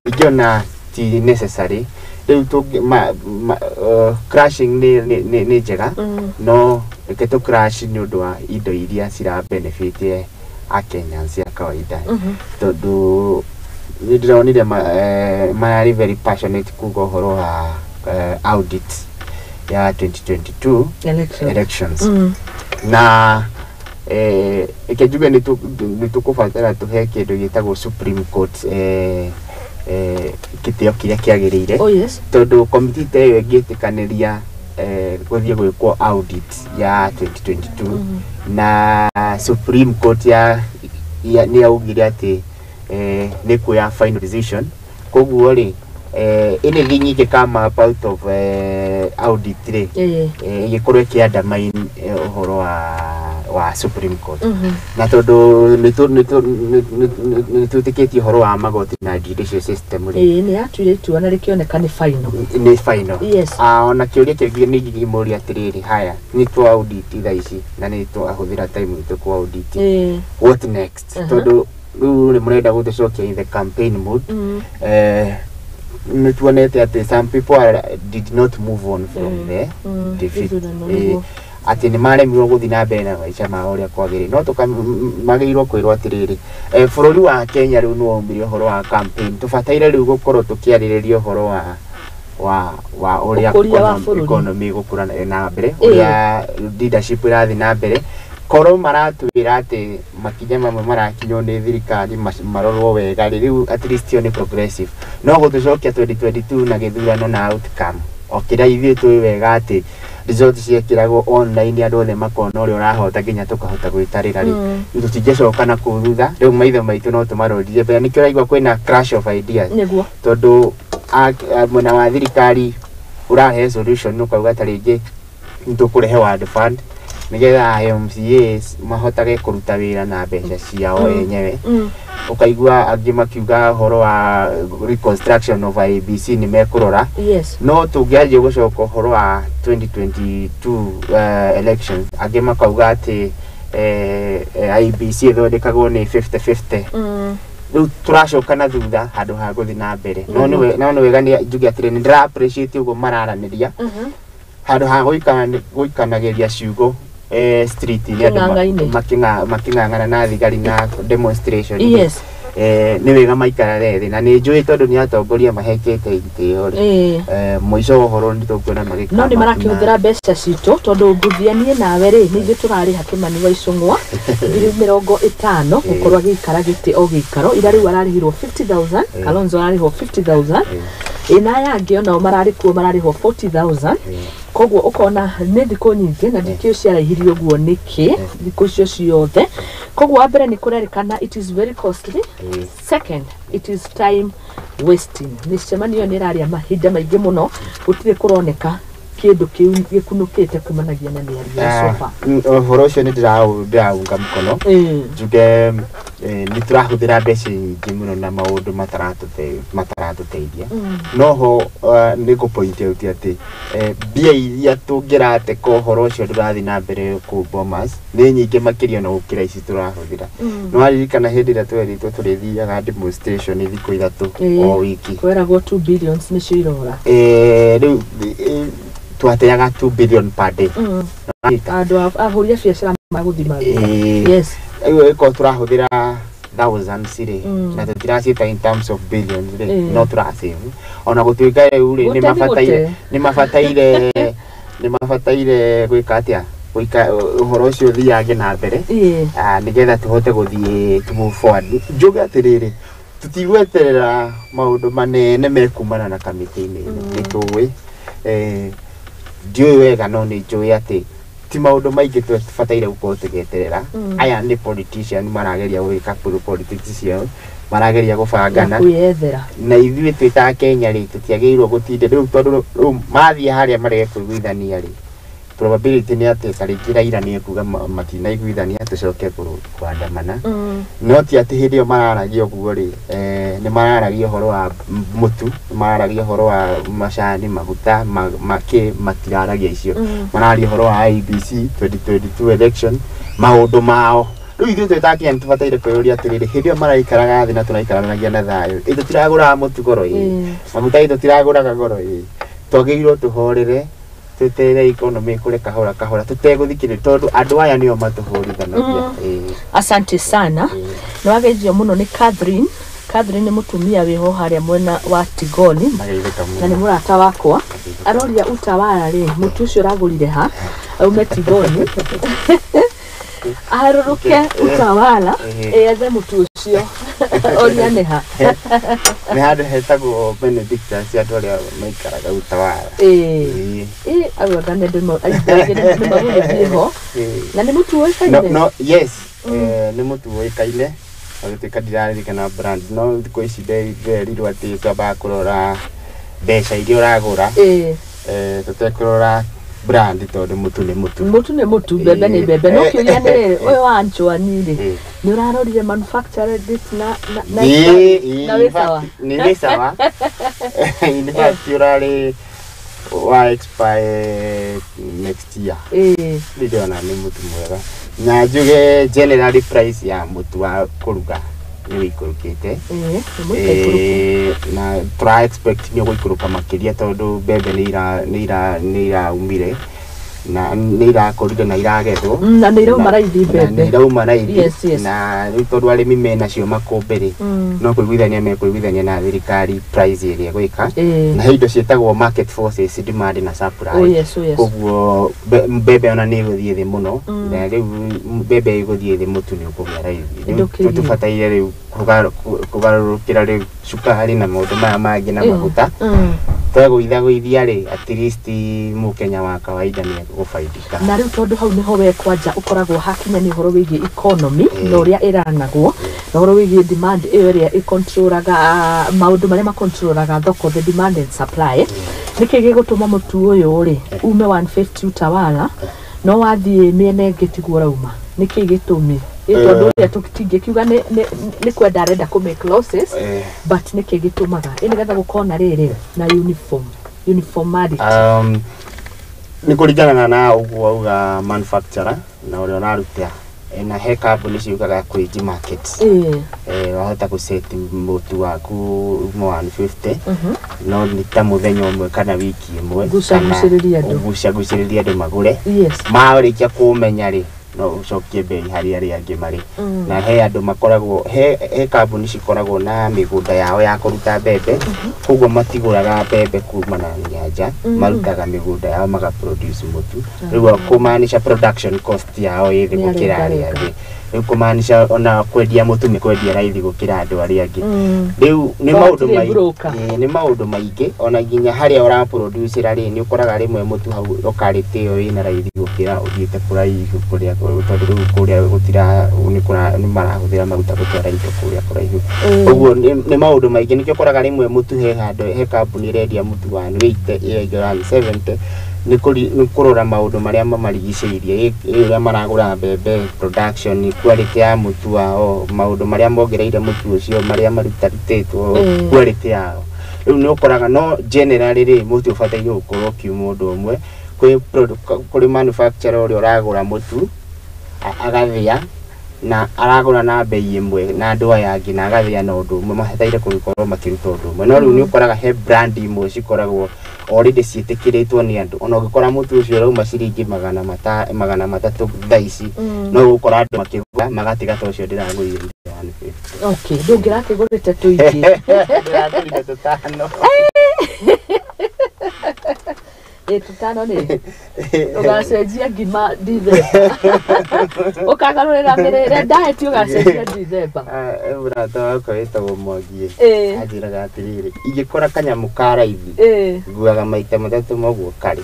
ingĩ ona ti necessary. Rĩu tũngĩ crashing nĩ njega, no reke tũ crash nĩ ũndũ wa indo iria cira benefit a Kenyans a kawaida, tondũ nĩ ndĩronire mararĩ very passionate kuga ũhoro wa audit ya 2022 election. Elections. Na reke njuge nĩ tũkũbatara tũhe kĩndũ gĩtagwo Supreme Court gĩtĩo kĩrĩa kĩagĩrĩire, Oh yes. tondũ komiti ta ĩyo ĩngĩtĩkanĩria gũthiĩ gwĩkwo audit ya 2022, na Supreme Court ya nĩ yaugire atĩ nĩ kuoya final decision, koguo rĩ, anything ingĩ come up out of audit rĩ, ĩgĩkorwo ĩkĩ undermine ũhoro wa Supreme Court. Na tondũ nĩ twĩtĩkĩtie ũhoro wa magoti na judicial system rĩ, Ĩĩ, nĩ yatuire itua na rĩkĩoneka nĩ final. Nĩ final. Ah, ona kĩũria kĩngĩ nĩ ngĩmũria atĩrĩrĩ, haya nĩ twa audit thaa ici na nĩ twahũthĩra time itũ kwa audit, what next? Tondũ rĩu nĩ mũrenda gũtũcokia in the campaign mode. Nĩ tuonete atĩ some people did not move on from the defeat. Ithurano, nĩguo. Atĩ nĩ maremirwo gũthiĩ na mbere na maica mao ũrĩa kwagĩrĩire, no magĩrĩirwo kwĩrwo atĩrĩrĩ, bũrũri wa Kenya rĩu nĩ waumire ũhoro wa campaign, tũbataire rĩu gũkorwo tũkĩarĩrĩria ũhoro wa ũrĩa Ũkũria wa bũrũri. Economy gũkũra na mbere, ũrĩa leadership ĩrathiĩ na mbere. Korwo maratwĩra atĩ makinya mamwe marakinywo nĩ thirikari marorwo wega rĩ, rĩu at least ĩyo nĩ progressive. No gũtũcokia 2022 na gĩthurano na outcome o kĩrĩa ithuĩ tũĩ wega atĩ result ciekĩragwo online, andũ othe makona ũrĩa ũrahota, nginya tũkahota gwĩtarĩra rĩ, tũtingĩcoka na kũu thutha. Rĩu maitho maitũ no tũmarorire mbere. Nĩkĩo ũraigua kwĩna clash of ideas, tondũ mwena wa thirikari ũrahe solution, ũkauga ta rĩngĩ nĩtũkũrehe World Fund nĩgetha MCAs mahotage kũruta wĩra na mbeca ciao enyewe. Ũkaigua angĩ makiuga ũhoro wa reconstruction of IEBC nĩ mekũrora. No tũngĩanjia gũcoka ũhoro wa 2022 election, angĩ makauga atĩ IEBC ĩthondekagwo nĩ 50-50. Rĩu tũracoka na thutha handũ ha gũthiĩ na mbere. No nĩ wega nĩ njuge atĩrĩ, nĩ ndĩra appreciate ũguo mararanĩria handũ ha gũikanagĩria ciugo street-inĩ, andũ Kĩng'ang'a-inĩ. Makĩng'ang'ana na thigari na demonstration. Nĩ wega maikarare thĩ, na nĩ njũĩ tondũ nĩ atongoria mahekete itĩo rĩ, mũico wa ũhoro nĩ tũkuona magĩka. No nĩ marakĩhũthĩra mbeca citũ, tondũ Mbuthia, niĩ nawe rĩ, nĩ ithuĩ tũrarĩha Kĩmani wa Icũng'wa 50,000 gũkorwo agĩikara gĩtĩ o gĩikaro. Ira rĩu ararĩhirwo 50,000, Kalonzo ararĩhwo 50,000. Ĩ na aya angĩ onao mararĩ kuo mararĩhwo 40,000. Koguo ũkona nĩ thikũ nyingĩ na ndikĩũĩ ciaraihirie ũguo nĩkĩ thikũ icio ciothe. Koguo wa mbere nĩ kũrerĩkana it is very costly. Second, it is time wasting. Mĩcemanio ĩyo nĩ ĩrarĩa mahinda maingĩ mũno, gũtirĩ kũroneka kĩndũ kĩu gĩkunũkĩte kumanagia na mĩario ya sofa. Ũhoro ũcio nĩ ndĩraunga mũkono. Njuge nĩ tũrahũthĩra mbeca nyingĩ mũno na maũndũ mataratũteithia. No ho nĩ ngũ point out atĩ mbia iria tũngĩrateka ũhoro ũcio ndũrathiĩ na mbere kũu Bomas nĩ nyingĩ makĩria na gũkĩra ici tũrahũthĩra. Nĩ waririkana hĩndĩ ĩrĩa tweritwo tũrĩthiaga demonstration thikũ 3 o wiki? Kweragwo 2 billions nĩcio irora. Rĩu twateaga 2 billion per day. Andũ ahũri a biacara magũthima wĩra. Yes. Rĩu ĩkorwo tũrahũthĩra thousands rĩ, na tũtiraciĩta in terms of billions rĩ, no tũrasave ona gũtuĩka rĩu rĩ Gũte nĩ nĩ mabataire gũte. Nĩ mabataire gwĩka atĩa, gwĩka ũhoro ũcio ũthiange na mbere, nĩgetha tũhote gũthiĩ to move forward. Njuge atĩrĩrĩ, tũtigweterera maũndũ manene mekumana na kamĩtĩ-inĩ ĩno. Nĩ tũĩ, ndiũĩ wega, no nĩ njũĩ atĩ ti maũndũ maingĩ tũbataire gũkorwo tũgĩeterera. Aya nĩ politician marageria gwĩka politics ciao, marageria Na gũbangana kwĩyethera. Na ithuĩ twĩ ta Kenya rĩ, tũtiagĩrĩirwo gũtinda rĩu, tondũ rĩu mathiĩ harĩa marege kũiguithania rĩ, probability nĩ atĩ ta rĩngĩ Raila nĩ ekuga matinaiguithania, tũcoke kũandamana. No ti atĩ hĩndĩ ĩyo mararagia ũguo rĩ, nĩ mararagia ũhoro wa mũtu, nĩ mararagia ũhoro wa macani, maguta, makĩ, matiraragia icio. Mararia ũhoro wa IEBC, 2022 election, maũndũ mao. Rĩu ithuĩ twĩ ta Kenya nĩ tũbataire kwĩyũria atĩrĩrĩ, hĩndĩ ĩyo maraikaraga thĩ na tũraikaranagia na thayũ, ĩ tũtiragũraga mũtu goro, ĩ maguta, ĩ tũtiragũraga goro, ĩ twagĩrĩirwo tũhorere, tweterere economy ĩkũre kahora kahora, tũtegũthikĩrĩria, tondũ andũ aya nĩo matũhũrithanagia. Asante sana. Nĩ wageithio mũno nĩ Catherine. Catherine nĩ mũtumia wĩho harĩa mwena wa Tigoni Mageithĩka na nĩ mũno. Mũrata wakwa aroria Utawala rĩ, mũtu ũcio ũragũrire ha aume Tigoni aharũrũke Utawala ethe mũtu ũcio, oria nĩ ha. Nĩ handũ hetagwo Benedictus, andũ arĩa maikaraga Utawala. Ĩ auga nĩ andũ aingĩ nĩ magũgĩthiĩ ho na nĩ mũtu No, ũĩkaine. no, yes, nĩ mũtu ũĩkaine, agĩtuĩka ndiraririkana brand, no thikũ ici nderirwo atĩ twambaga kũrora mbeca iria ũragũra, tũtekũrora brand, tondũ mũtu nĩ mũtu. Mũtu nĩ mũtu, mbembe nĩ mbembe. No kĩũria nĩ rĩrĩ, ũyũ wa Anchwani rĩ, nĩ ũrarorire manufacturer date na na in wĩ sawa? Nĩ wĩ sawa. In fact, ũrarĩ wa expire next year. Ndĩrona nĩ mũtu mwega, na njuge generally price ya mũtu wa kũruga nĩ wĩikũrũkĩte. Ĩ nĩ mũikaikũrũku. Na tũra expect nĩ ũgũikũrũka makĩria, tondũ mbembe nĩ iraumire na nĩ irakũrire na iragethwo. Na nĩ irauma raithi Na mbembe. nĩ irauma raithi. Yes. Na rĩu tondũ arĩmi menacio makũmbĩ rĩ, no kũiguithania mekũiguithania na thirikari price ĩrĩa ĩgwĩka. Na he indo ciĩtagwo market forces, demand na supply. Oh yes. Koguo mbembe ona nĩ ĩgũthiĩ thĩ mũno. Na rĩu mbembe ĩgũthiĩ thĩ, mũtu nĩ ũkũgĩa raithi. Rĩu Ndũkĩgĩe. tũbataire rĩu kũgarũrũkĩra rĩu cukari na maũndũ maya mangĩ na maguta. Twegũithagũithia rĩ, at least mũkenya wa kawaida nĩ egũbaidika. Na rĩu tondũ hau nĩho we kwanja ũkoragwo hakinya nĩ ũhoro wĩgiĩ economy na ũrĩa ĩranagwo na ũhoro wĩgiĩ demand ĩyo ĩrĩa ĩcontrolaga maũndũ marĩa macontrolaga thoko, the demand and supply, nĩkĩ gĩgũtũma mũtu ũyũ rĩ ume 150 Utawala no wathiĩ mĩena ĩngĩ tiguo ũrauma? Nĩkĩ gĩtũmi? Ĩ tondũ ũrĩa tũtingĩkiuga nĩ kwenda arenda kũ make losses, but nĩkĩ gĩtũmaga ĩ nĩgetha gũkorwo na rĩrĩ na uniformality? Nĩ kũringana na ũguo auga manufacturer na ũrĩa ũraruta. Na he kambuni ciũkaga kwĩnji market. Wahota gũset mũtu waku uma 150, no nĩ ta mũthenya ũmwe kana wiki ĩmwe. Gucagucĩrĩria andũ. Gucagucĩrĩria andũ magũre. Marĩkia kũmenya rĩ, no ũcokie mbei harĩ arĩa angĩ marĩ. Na he andũ makoragwo he kambuni cikoragwo na mĩgũnda yao ya kũruta mbembe, koguo matigũraga mbembe kuma na nyanja, marutaga mĩgũnda yao maga produce mũtu. Rĩu kũmaanisha production cost yao ĩ thĩ Nĩ gũkĩra arĩa arengarenga. angĩ. Rĩu kũmaanisha ona kwendia mũtu nĩ kwendia raithi gũkĩra andũ arĩa angĩ. Rĩu nĩ maũndũ maingĩ, nĩ maũndũ maingĩ ona nginya harĩa ũraproducera rĩ, nĩ ũkoraga rĩmwe mũtu hau locality ĩyo ĩna raithi gũkĩra ũthiĩte kũraihu kũrĩa, tondũ rĩu kũrĩa gũtira nĩ marahũthĩra maguta gũtwara indo kũrĩa kũraihu. Ũguo nĩ maũndũ maingĩ, nĩkĩo ũkoraga rĩmwe mũtu he handũ he kambuni ĩrendia mũtu 180, ĩyo ĩngĩ 170, nĩ kũrora maũndũ marĩa mamarigicĩirie, ũrĩa maragũra mbembe, production, quality ya mũtu wao, maũndũ marĩa mongereire mũtu ũcio, marĩa marutarutĩtwo, quality yao. Rĩu nĩ ũkoraga no generally rĩ, mũtu ũbataire gũkorwo ũkiuma ũndũ ũmwe kũrĩ manufacturer ũrĩa ũragũra mũtu agathĩa na aragũra na bei ĩmwe na andũ aya angĩ, na agathĩa na ũndũ ũmwe, mabataire gũkorwo makĩruta ũndũ ũmwe. No rĩu nĩ ũkoraga he brand imwe cikoragwo already ciĩtĩkĩrĩtwo nĩ andũ, ona ũngĩkora mũtu ũcio ũrauma ciringi 300 thaa ici, no ũgũkora andũ makĩgũra magatiga ta ũcio ndĩragũrire 150. Okay, ndũngĩrakĩgũrĩte tũingĩ. Ndĩragũrire tũtano. Tũtano nĩ ũgacenjia ngima Dithemba, ũkagarũrĩra mĩrĩre diet, ũgacenjia Dithemba. Mũrata wakwa wĩtagwo Mwangi anjĩraga atĩrĩrĩ, ingĩkora kanyamũ ka raithi nguaga maita matatũ moguo karĩ,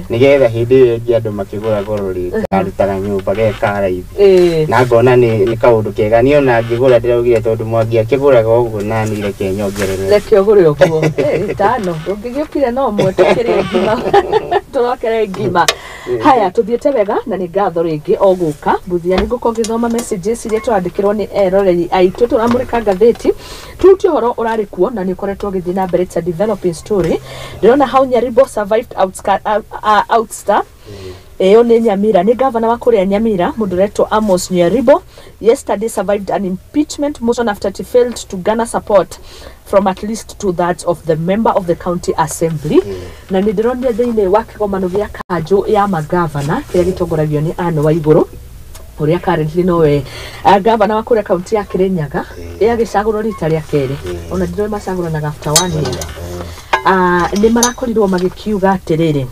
nĩgetha hĩndĩ ĩyo ĩngĩ andũ makĩgũra goro rĩ, ngarutaga nyũmba ge ka raithi, na ngona nĩ kaũndũ kega. Niĩ ona ngĩgũra ndĩraugire tondũ Mwangi akĩgũraga ũguo, na niĩ reke nyongerere, reke ũgũre ũguo. Ĩtano ndũngĩgĩũkire no ũmwe tũkĩrĩe ngima, tũrokere ngima. Haya, tuthiĩte wega na nĩ ngatho rĩngĩ o gũka Mbuthia. Nĩ ngũkorwo ngĩthoma messages iria tũrandĩkĩrwo nĩ eroreri aitũ. Tũramũrĩka ngathĩti tuti ũhoro ũrarĩ kuo na nĩ ũkoretwo ũgĩthiĩ na mbere, ta developing story. Ndĩrona how Nyaribo survived outstar. Ĩyo nĩ Nyamira, nĩ gavana wa kũrĩa Nyamira, mũndũ ũretwo Amos Nyaribo, yesterday survived an impeachment motion after he failed to garner support from at least 2/3 of the member of the county assembly. Na nĩ ndĩronire thĩinĩ wa kĩgomano gĩa kanjũ ya magavana kĩrĩa gĩtongoragio nĩ Anne Waigũrũ, ũrĩa currently nowe gavana wa kũrĩa kaunti ya Kirinyaga, ĩagĩcagũrwo rita rĩa kerĩ, ona ndĩroĩ macagũranaga after one year. Nĩ marakorirwo magĩkiuga atĩrĩrĩ,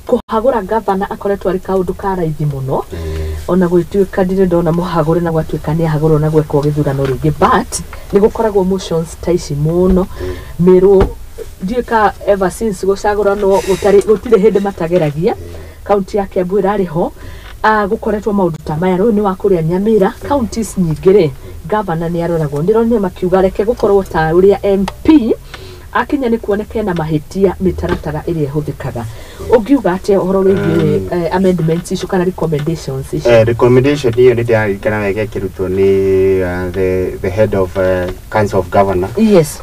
kũhagũra gavana akoretwo arĩ kaũndũ ka raithi mũno, ona gwĩtuĩka ndirĩ ndona mũhagũre na gwatuĩka nĩ ahagũrwo na gwekwo gĩthurano rĩngĩ, but nĩ gũkoragwo motions ta ici mũno mĩrũ ndiũĩ ka ever since gũcagũranwo gũtirĩ hĩndĩ matageragia. Kaunti ya Kiambu ĩrarĩ ho, gũkoretwo maũndũ ta maya. Rĩu nĩ wa kũrĩa Nyamira, counties nyingĩ rĩ, gavana nĩ aroragwo. Ndĩronire makiuga reke gũkorwo ta ũrĩa MP akinya nĩ kuoneke na mahĩtia mĩtaratara ĩrĩa ĩhũthĩkaga. Ũngiuga atĩa ũhoro wĩgiĩ amendments icio kana recommendations icio? Recommendation ĩyo nĩ ndĩraririkana wega ĩkĩrutwo nĩ the head of Council of Governor, yes,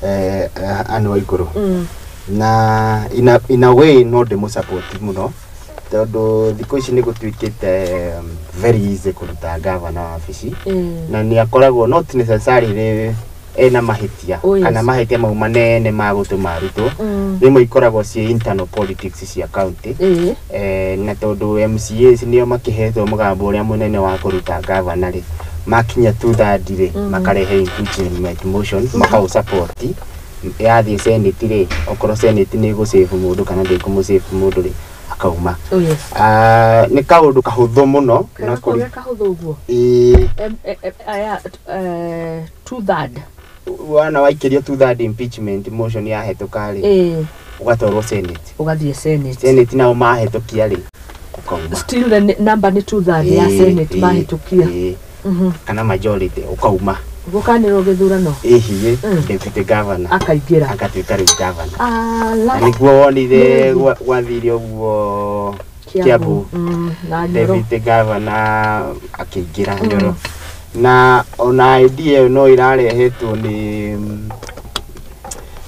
Anne Waigũrũ, na in a way no ndĩmũ-support mũno, tondũ thikũ ici nĩ gũtuĩkĩte very easy kũruta gavana wabici, na nĩ akoragwo not necessarily ena mahĩtia kana mahĩtia mau manene ma gũtũma arutwo. Rĩmwe ikoragwo ciĩ internal politics cia county, na tondũ MCAs nĩo makĩhetwo mũgambo ũrĩa mũnene wa kũruta gavana rĩ, makinya 2/3 rĩ, makarehe impeachment motion, makaũ support, yathiĩ Senate rĩ, okorwo Senate nĩ ĩgũ-save mũndũ kana ndĩkũmũ-save mũndũ rĩ, akauma. Nĩ kaũndũ kahũthũ mũno. Na kahũthũ ũguo. Aya 2/3 wana waikĩrio 2/3 impeachment motion yahetũka rĩ, ũgatwarwo Senate, ũgathiĩ Senate, Senate nao mahĩtũkia rĩ, ũkauma. Still the number nĩ 2/3 ya Senate mahĩtũkia kana majority, ũkauma. Gũkanĩrwo gĩthurano. Ĩhiĩ deputy governor akaingĩra, agatuĩka rĩu governor. Na nĩguo wonire gwathire ũguo Kiambu, deputy governor akĩingĩra Nyoro, na ona idea ĩyo no ĩrarehetwo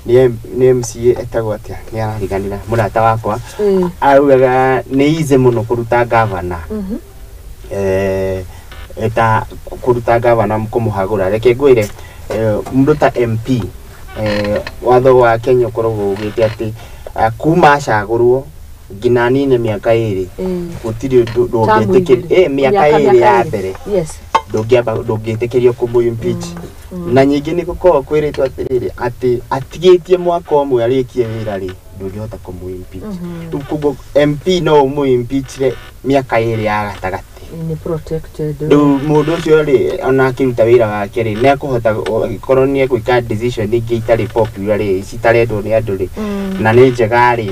nĩ MCA etagwo atĩa, nĩ arariganĩra mũrata wakwa, araugaga nĩ easy mũno kũruta governor, eta kũruta gavana kũmũhagũra. Reke ngwĩre, mũndũ ta MP, watho wa Kenya ũkoragwo ugĩte atĩ kuma acagũrwo nginya anine mĩaka 2, gũtirĩ ndũngĩtĩkĩrio, mĩaka 2 ya mbere ndũngĩtĩkĩrio kũmũ impeach. Na nyingĩ nĩ gũkoragwo kwĩrĩtwo atĩrĩrĩ, atĩ atigĩtie mwaka ũmwe arĩkie wĩra rĩ, ndũngĩhota kũmũ impeach. Rĩu koguo MP no ũmũ impeach mĩaka 2 ya gatagatĩ. Nĩ protected. Rĩu mũndũ ũcio rĩ, ona akĩruta wĩra wake rĩ, nĩ akũhota korwo nĩ egwĩka decision ingĩ itarĩ popular rĩ, citarendwo nĩ andũ rĩ, na nĩ njega rĩ,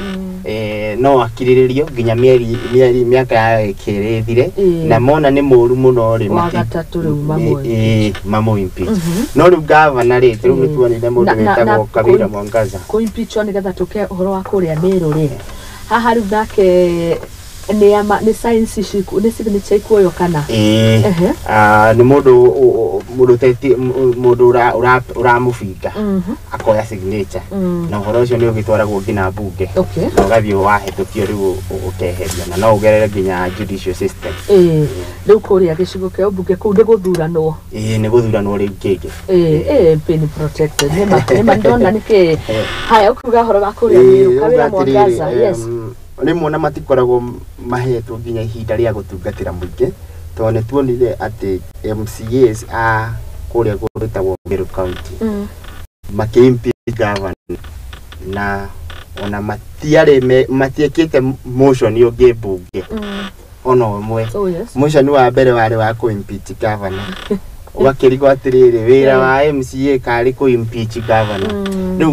no akirĩrĩrio nginya mĩeri mĩaka ya kĩrĩ ĩthire, na mona nĩ mũru mũno rĩ, Wa gatatũ rĩu mamũ mamũ impeach. No rĩu gavana rĩ, rĩu nĩ tuonire mũndũ wĩtagwo Kawira Mwangaza kũ impeach nĩgetha tũke ũhoro wa kũrĩa Meru rĩ, haha rĩu nake nĩ science ciku nĩ signature ikuoywo kana? Nĩ mũndũ ũramũbinga akoya signature, na ũhoro ũcio nĩ ũgĩtwaragwo nginya mbunge, na ũgathiĩ wahĩtũkio rĩu ũkeherio, na no ũgerere nginya judicial system. Rĩu kũrĩa gĩcigo kĩa ũmbunge kũu nĩ gũthuranwo. Nĩ gũthuranwo rĩu kĩngĩ. MP nĩ protected. Nĩma ndona nĩkĩ. Haya, ũkiuga ũhoro wa kũrĩa Meru, Kawira Mwangaza, yes. Rĩmwe na matikoragwo mahetwo nginya ihinda rĩa gũtungatĩra mũingĩ, tondũ nĩ tuonire atĩ MCAs a kũrĩa gwĩtagwo Meru County makĩ-impeach governor, na ona matiarĩ matiĩkĩte motion ũngĩ mbunge ona ũmwe. Motion wa mbere warĩ wa kũ-impeach governor, ũgakĩrigwo atĩrĩrĩ, wĩra wa MCA karĩ kũ-impeach governor. Rĩu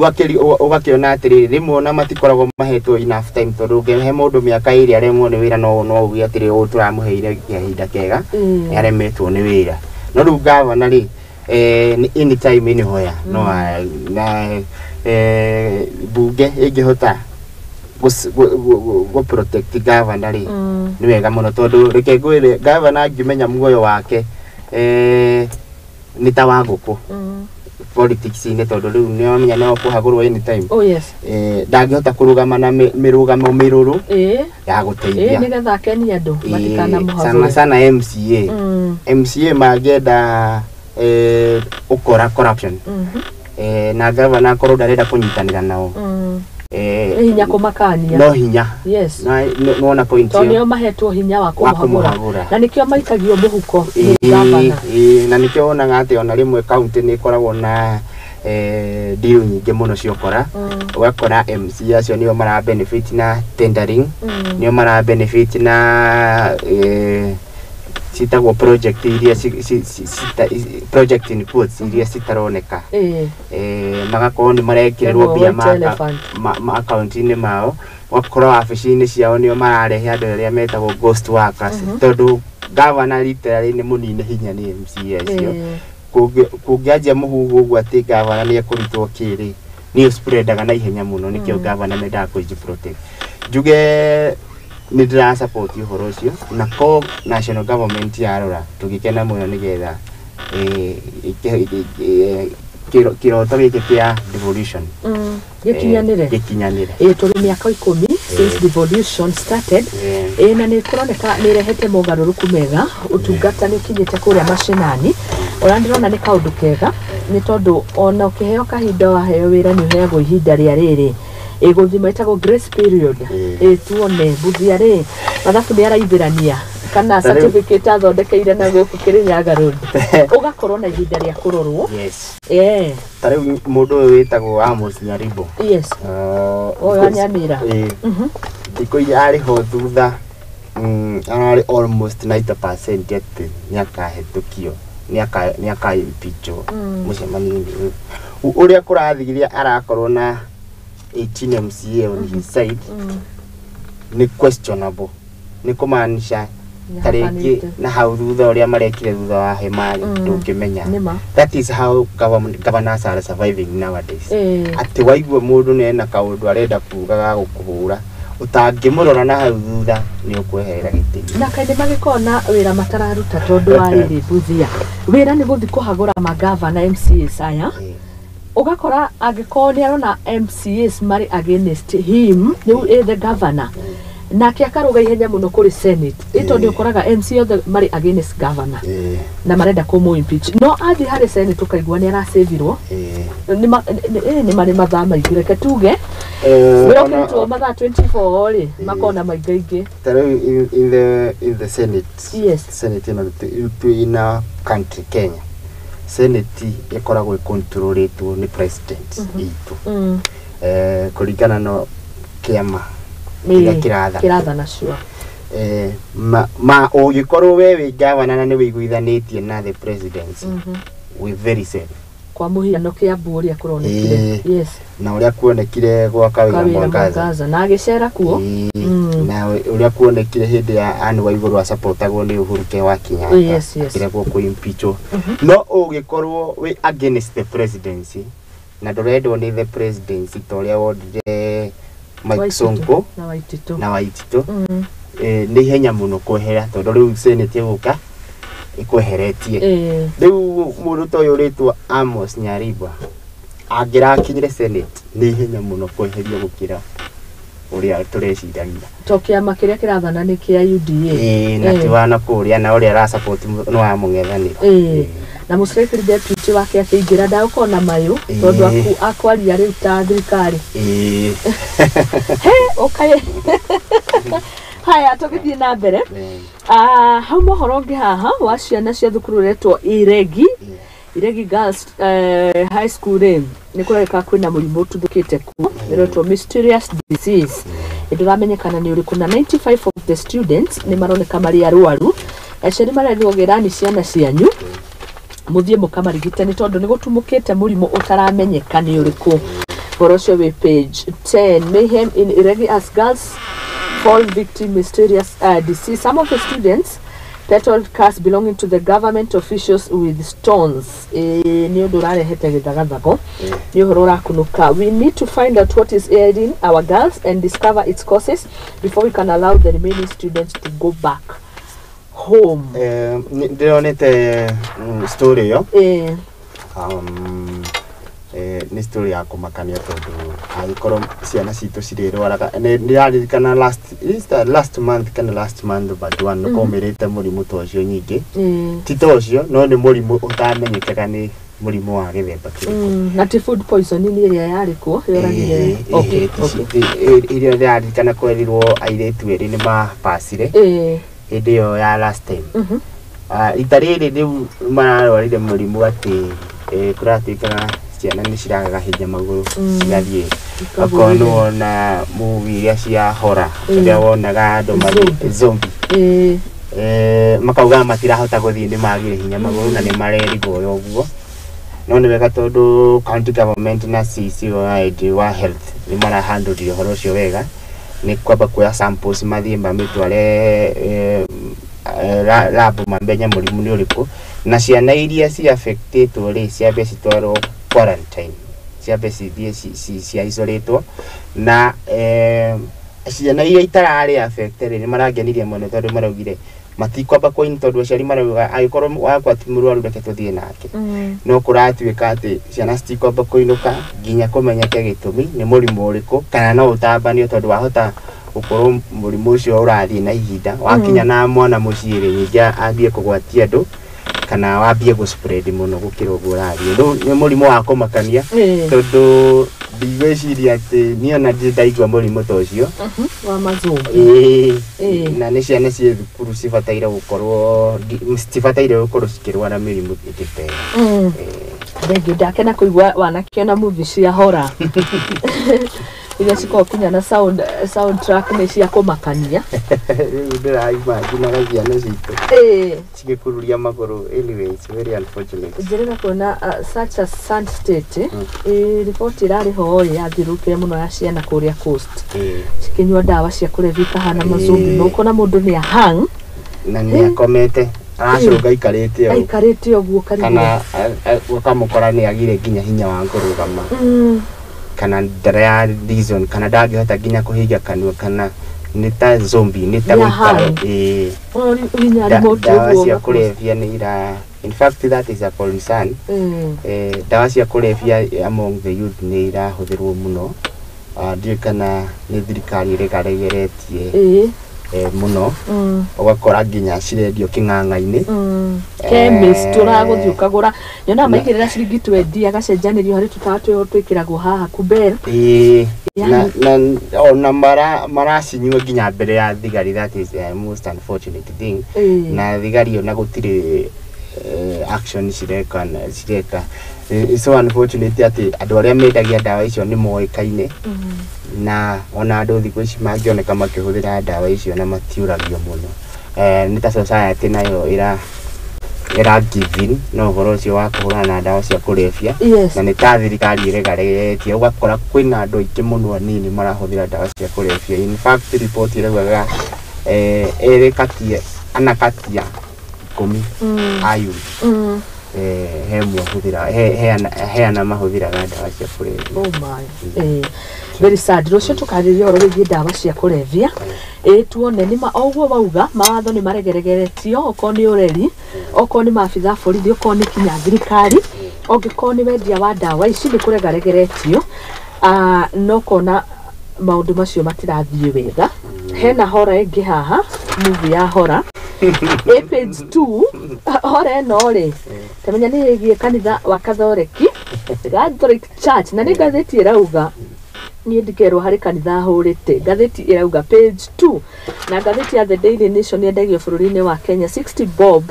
ũgakĩona atĩrĩrĩ, rĩmwe ona matikoragwo mahetwo enough time, tondũ ũngĩhe mũndũ mĩaka ĩrĩ aremwo nĩ wĩra, no uge atĩrĩ, ũũ tũramũheire ihinda kega, nĩ aremetwo nĩ wĩra. No rĩu gavana rĩ, anytime anywhere, no na bunge ĩngĩhota gũ protect governor rĩ, nĩ wega mũno, tondũ reke ngwĩre, gavana angĩmenya muoyo wake nĩ ta wa ngũkũ politics-inĩ, tondũ rĩu nĩ wamenya no kũhagũrwo anytime. Oh yes. Ndangĩhota kũrũgama na mĩrũgamo mĩrũrũ ya gũteithia, nĩgetha akenie andũ matikanamũhagũre. Sana sana MCA. MCA mangĩenda ũkora corruption, na gavana akorwo ndarenda kũnyitanĩra nao, nĩ hinya kũmakania. No hinya. Yes. Na nĩwona point tondũ ĩyo, nĩo mahetwo hinya wa kũmũhagũra, na nĩkĩo maikagio mũhuko nĩ gavana. Na nĩkĩo wonaga atĩ ona rĩmwe county nĩ ĩkoragwo na deal nyingĩ mũno cia ũkora. Ũgakora MC acio nĩo mara benefit na tendering, nĩo mara benefit na citagwo project iria project in quotes iria citaroneka, magakorwo nĩ marekĩrĩrwo mbia ma akaunti-inĩ mao, ũgakorwo wabici-inĩ ciao nĩo mararehe andũ arĩa metagwo ghost workers, tondũ gavana literally nĩ mũnine hinya nĩ MCA acio. Kũngĩanjia mũhuhu ũguo atĩ gavana nĩ ekũrutwo kĩrĩ, nĩ spreadaga na ihenya mũno, nĩkĩo gavana mendaga kũji protect. Njuge nĩ ndĩra support ũhoro ũcio, na ko national government yarora tũgĩkena mũno, nĩgetha kĩroto gĩkĩ kĩa devolution gĩkinyanĩre. Gĩkinyanĩre. Tũrĩ mĩaka 10 since devolution started, na nĩ kũroneka nĩ ĩrehete mogarũrũku mega, ũtungata nĩ ũkinyĩte kũrĩa macinani. Ona ndĩrona nĩ kaũndũ kega, nĩ tondũ ona ũkĩheo kahinda, waheo wĩra nĩ ũheagwo ihinda rĩa rĩrĩ ĩgũthima, ĩtagwo grace period. Tuone Mbuthia rĩ, mathabu nĩ araithĩrania kana certificate athondekeire na gũkũ Kĩrĩnyaga Road, ũgakorwo na ihinda rĩa kũrorwo. Yes. Ta rĩu mũndũ ũyũ wĩtagwo Amos Nyaribo. Yes. Ũyũ wa Nyamira. Thikũ iria arĩ ho thutha, ararĩ almost 90% atĩ nĩakahĩtũkio, nĩaka-impeachwo mũcemanio-inĩ ũyũ. Ũrĩa kũrathire arakorwo na 18 MCA on his side, nĩ questionable, nĩ kũmaanisha ta rĩngĩ na hau thutha ũrĩa marekire thutha wa hema ndũngĩmenya. That is how governors are surviving nowadays, atĩ waigua mũndũ nĩ ena kaũndũ arenda kuga ga gũkũhũra, ũtangĩmũrora na hau thutha nĩ ũkweherera gĩtĩ. Na kaingĩ magĩkorwo na wĩra matararuta, tondũ wa rĩrĩ, Mbuthia, wĩra nĩ gũthiĩ kũhagũra magavana MCAs aya, ũgakora angĩkorwo nĩ arona MCAs marĩ against him, rĩu ĩ the governor, nake akarũga ihenya mũno kũrĩ senate, ĩ tondũ ũkoraga MCA othe marĩ against governor na marenda kũmũ impeach, no athiĩ harĩ senate ũkaigua nĩ aracavirwo. Nĩ marĩ mathaa maingĩ, reke tuge wĩra ũkĩrutwo mathaa 24 rĩ, makona maingaingĩ. Ta rĩu in the senate, Yes. Senate ĩno twĩ ina country Kenya, senate ĩkoragwo ĩcontrolĩtwo nĩ president itũ, kũringana na kĩama kĩrĩa kĩrathana. Kĩrathana, sure. Ma ũngĩkorwo we wĩ gavana na nĩ wĩiguithanĩtie na the presidency, wĩ very safe. Kwa mũhiano Kiambu ũrĩa kũronekire. Yes. Na ũrĩa kuonekire gwa Kawĩra Kawĩra Mwangaza. Mwangaza na agĩcera kuo. Na ũrĩa kuonekire hĩndĩ ya Anne Waigũrũ acapotagwo nĩ Uhuru Ke wa Kenyatta, Yes. akĩregwo kũ-impeachwo. No ũngĩkorwo wĩ against the presidency na ndũrendwo nĩ the presidency, ta ũrĩa wonire Mike Waititu. Sonko na Waititu. Na Waititu, nĩ ihenya mũno kwehera, tondũ rĩu Senate ĩgũka ĩkweheretie. Rĩu mũndũ ta ũyũ ũrĩtwo Amos Nyariba angĩrakinyire Senate, nĩ ihenya mũno kweherio gũkĩra ũrĩa tũreciragia. To kĩama kĩrĩa kĩrathana nĩ kĩa UDA. Ĩĩ, na ti wa na kũrĩa na ũrĩa arasupport nĩ wa mũng'ethanĩro. Na mũcirikari deputy wake akĩingĩra ndagũkorwo na mayũ, tondũ akwaria rĩu ta thirikari. He ũkaĩ haya, tũgĩthiĩ na mbere. Hau mohoro ũngĩ haha wa ciana cia thukuru ũretwo Iregi Girls High School rĩ, nĩ kũrerĩka kwĩna mũrimũ ũtuthũkĩte kuo ũretwo mysterious disease, ndũramenyekana nĩ ũrĩkũ, na 95 of the students nĩ maroneka marĩ arwaru. Aciari marerirwo gĩrani ciana cianyu mũthiĩ mũkamarigite, nĩ tondũ nĩ gũtumũkĩte mũrimũ ũtaramenyeka nĩ ũrĩkũ. Ũhoro ũcio wĩ page 10. Mayhem in Iregi as girls fall victim mysterious disease. Some of the students petrol cars belonging to the government officials with stones. Nĩ ũndũ ũrarehete gĩthagathago, nĩ ũhoro ũrakunũka. We need to find out what is ailing our girls and discover its causes before we can allow the remaining students to go back home. Ndĩronete story ĩyo. Nĩ story ya kũmakania, tondũ angĩkorwo ciana citũ cirĩrwaraga, ndĩraririkana last, is that last month kana last month but one, nĩ kwaumĩrĩte mũrimũ ta ũcio nyingĩ, ti ta ũcio, no nĩ mũrimũ ũtamenyekaga nĩ mũrimũ wa gĩthemba kĩrĩkũ. Na ti food poisoning ĩrĩa yarĩ kuo yoragire? Ĩrĩa ndĩraririkana kwerirwo airĩtu erĩ nĩ mapacire hĩndĩ ĩyo ya last time. Rita rĩrĩ rĩu mararwarire mũrimũ atĩ kũratuĩkaga ciana nĩ ciragaga hinya magũrũ, cigathiĩ okorwo nĩ wona movie iria cia horror, ũrĩa wonaga andũ Zombie. Zombie. Makauga matirahota gũthiĩ, nĩ magire hinya magũrũ na nĩ marerigwo ũguo. No nĩ wega tondũ county government na CC wa ID wa health nĩ marahandũrire ũhoro ũcio wega, nĩ kwamba kuoya samples mathiĩ mamĩtware lab mamenye mũrimũ nĩ ũrĩkũ, na ciana iria ci affectĩtwo rĩ, ciambe citwarwo quarantine, ciambe cithiĩ cia isolatwo. Na ciana iria itararĩ affected rĩ, nĩ marangenirie mũno, tondũ maraugire matikwamba kũin, tondũ aciari marauga angĩkorwo wakwa ti mũrwaru, reke tũthiĩ nake. No kũratuĩka atĩ ciana citikwamba kũinũka nginya kũmenyeke gĩtũmi nĩ mũrimũ ũrĩkũ, kana no ũtambanio, tondũ wahota gũkorwo mũrimũ ũcio ũrathiĩ na ihinda wakinya na mwana mũciĩ rĩ, ningĩ ambie kũgwatia andũ kana wambie gũ spread mũno gũkĩra ũguo ũrathiĩ. Rĩu nĩ mũrimũ wa kũmakania, tondũ ndigwĩciria atĩ niĩ ona ndirĩ ndaigua mũrimũ ta ũcio. Wa mazũngũ. Ĩĩ. Na nĩ ciana ciĩ thukuru cibataire gũkorwo citibataire gũkorwo cikĩrwara mĩrimũ ĩngĩ ta ĩyo. Thengiũ, ndakena kũigua wanakĩona movie cia horror iria cikoragwo kinya na soundtrack nĩ cia kũmakania. Rĩu ndĩraimaginaga ciana citũ cigĩkururia magũrũ. Anyway, it's very unfortunate. Njĩrĩga kuona such a sad state. Riboti ĩrarĩ ho ĩ yathirũkire mũno ya ciana kũrĩa coast, cikĩnyua ndawa cia kũrebia ikahana mazombi, no ũkona mũndũ nĩ ahang Na nĩ akomete aracũnga aikarĩte ũũ. Aikarĩte ũguo karibu. Kana ũkamũkora nĩ agire nginya hinya wa kũrũgama, kana ndara ya reason, kana ndangĩhota nginya kũhinga kanua, kana nĩ ta zombie, nĩ ta Nĩ gũikara. ahang. Hinya remote Ndawa ũguo cia ũgakorwo- kũrebia nĩ ira, in fact that is a concern. Ndawa cia kũrebia among the youth nĩ irahũthĩrwo mũno. Ndiũĩ kana nĩ thirikari ĩregaregeretie mũno, ũgakora nginya cirendio kĩng'ang'a-inĩ. Chemist ũragũthiĩ ũkagũra, nyonaga maigĩrĩra ciringi 20, agacenjanĩrio harĩ tũtawa twĩho twĩkĩragwo haha kubel. Ĩĩ, na ona maracinyua nginya mbere ya thigari. That is the most unfortunate thing. Na thigari ona gũtirĩ action cireka cireka. It's so unfortunate atĩ andũ arĩa mendagia ndawa icio nĩ moĩkaine, na ona andũ thikũ ici mangĩoneka makĩhũthĩra ndawa icio na matiũragio mũno. Nĩ ta society nayo ĩra give in na ũhoro ũcio wa kũhũrana na ndawa cia kũrebia. Na nĩ ta thirikari ĩregaregetie, ũgakora kwĩna andũ aingĩ mũno anini marahũthĩra ndawa cia kũrebia. In fact, report ĩraugaga erĩ kati ana kati ya 10 a youth he mwe hũthĩra he ana mahũthĩraga ndawa cia kũrebia. Oh my. Very sad. Rũciũ tũkarĩria ũhoro wĩgiĩ ndawa cia kũrebia. Tuone nĩ ma o ũguo wauga mawatho nĩ maregeregeretio, okorwo nĩ ũreri, okorwo nĩ maabitha a borithi, okorwo nĩ kinya thirikari, ũngĩkorwo nĩ wendia wa ndawa ici nĩ kũregaregeretio. No kona maũndũ macio matirathiĩ wega. Hena hora ĩngĩ haha, movie ya hora ĩ page 2. Hora ĩno rĩ, tamenya nĩ ĩgiĩ kanitha wa Katholeki, Catholic Church, na nĩ ngathĩti ĩrauga, niĩ ndikerwo harĩ kanitha hũrĩte. Ngathĩti ĩrauga page 2, na ngathĩti ya The Daily Nation yendagio bũrũri-inĩ wa Kenya 60 bob,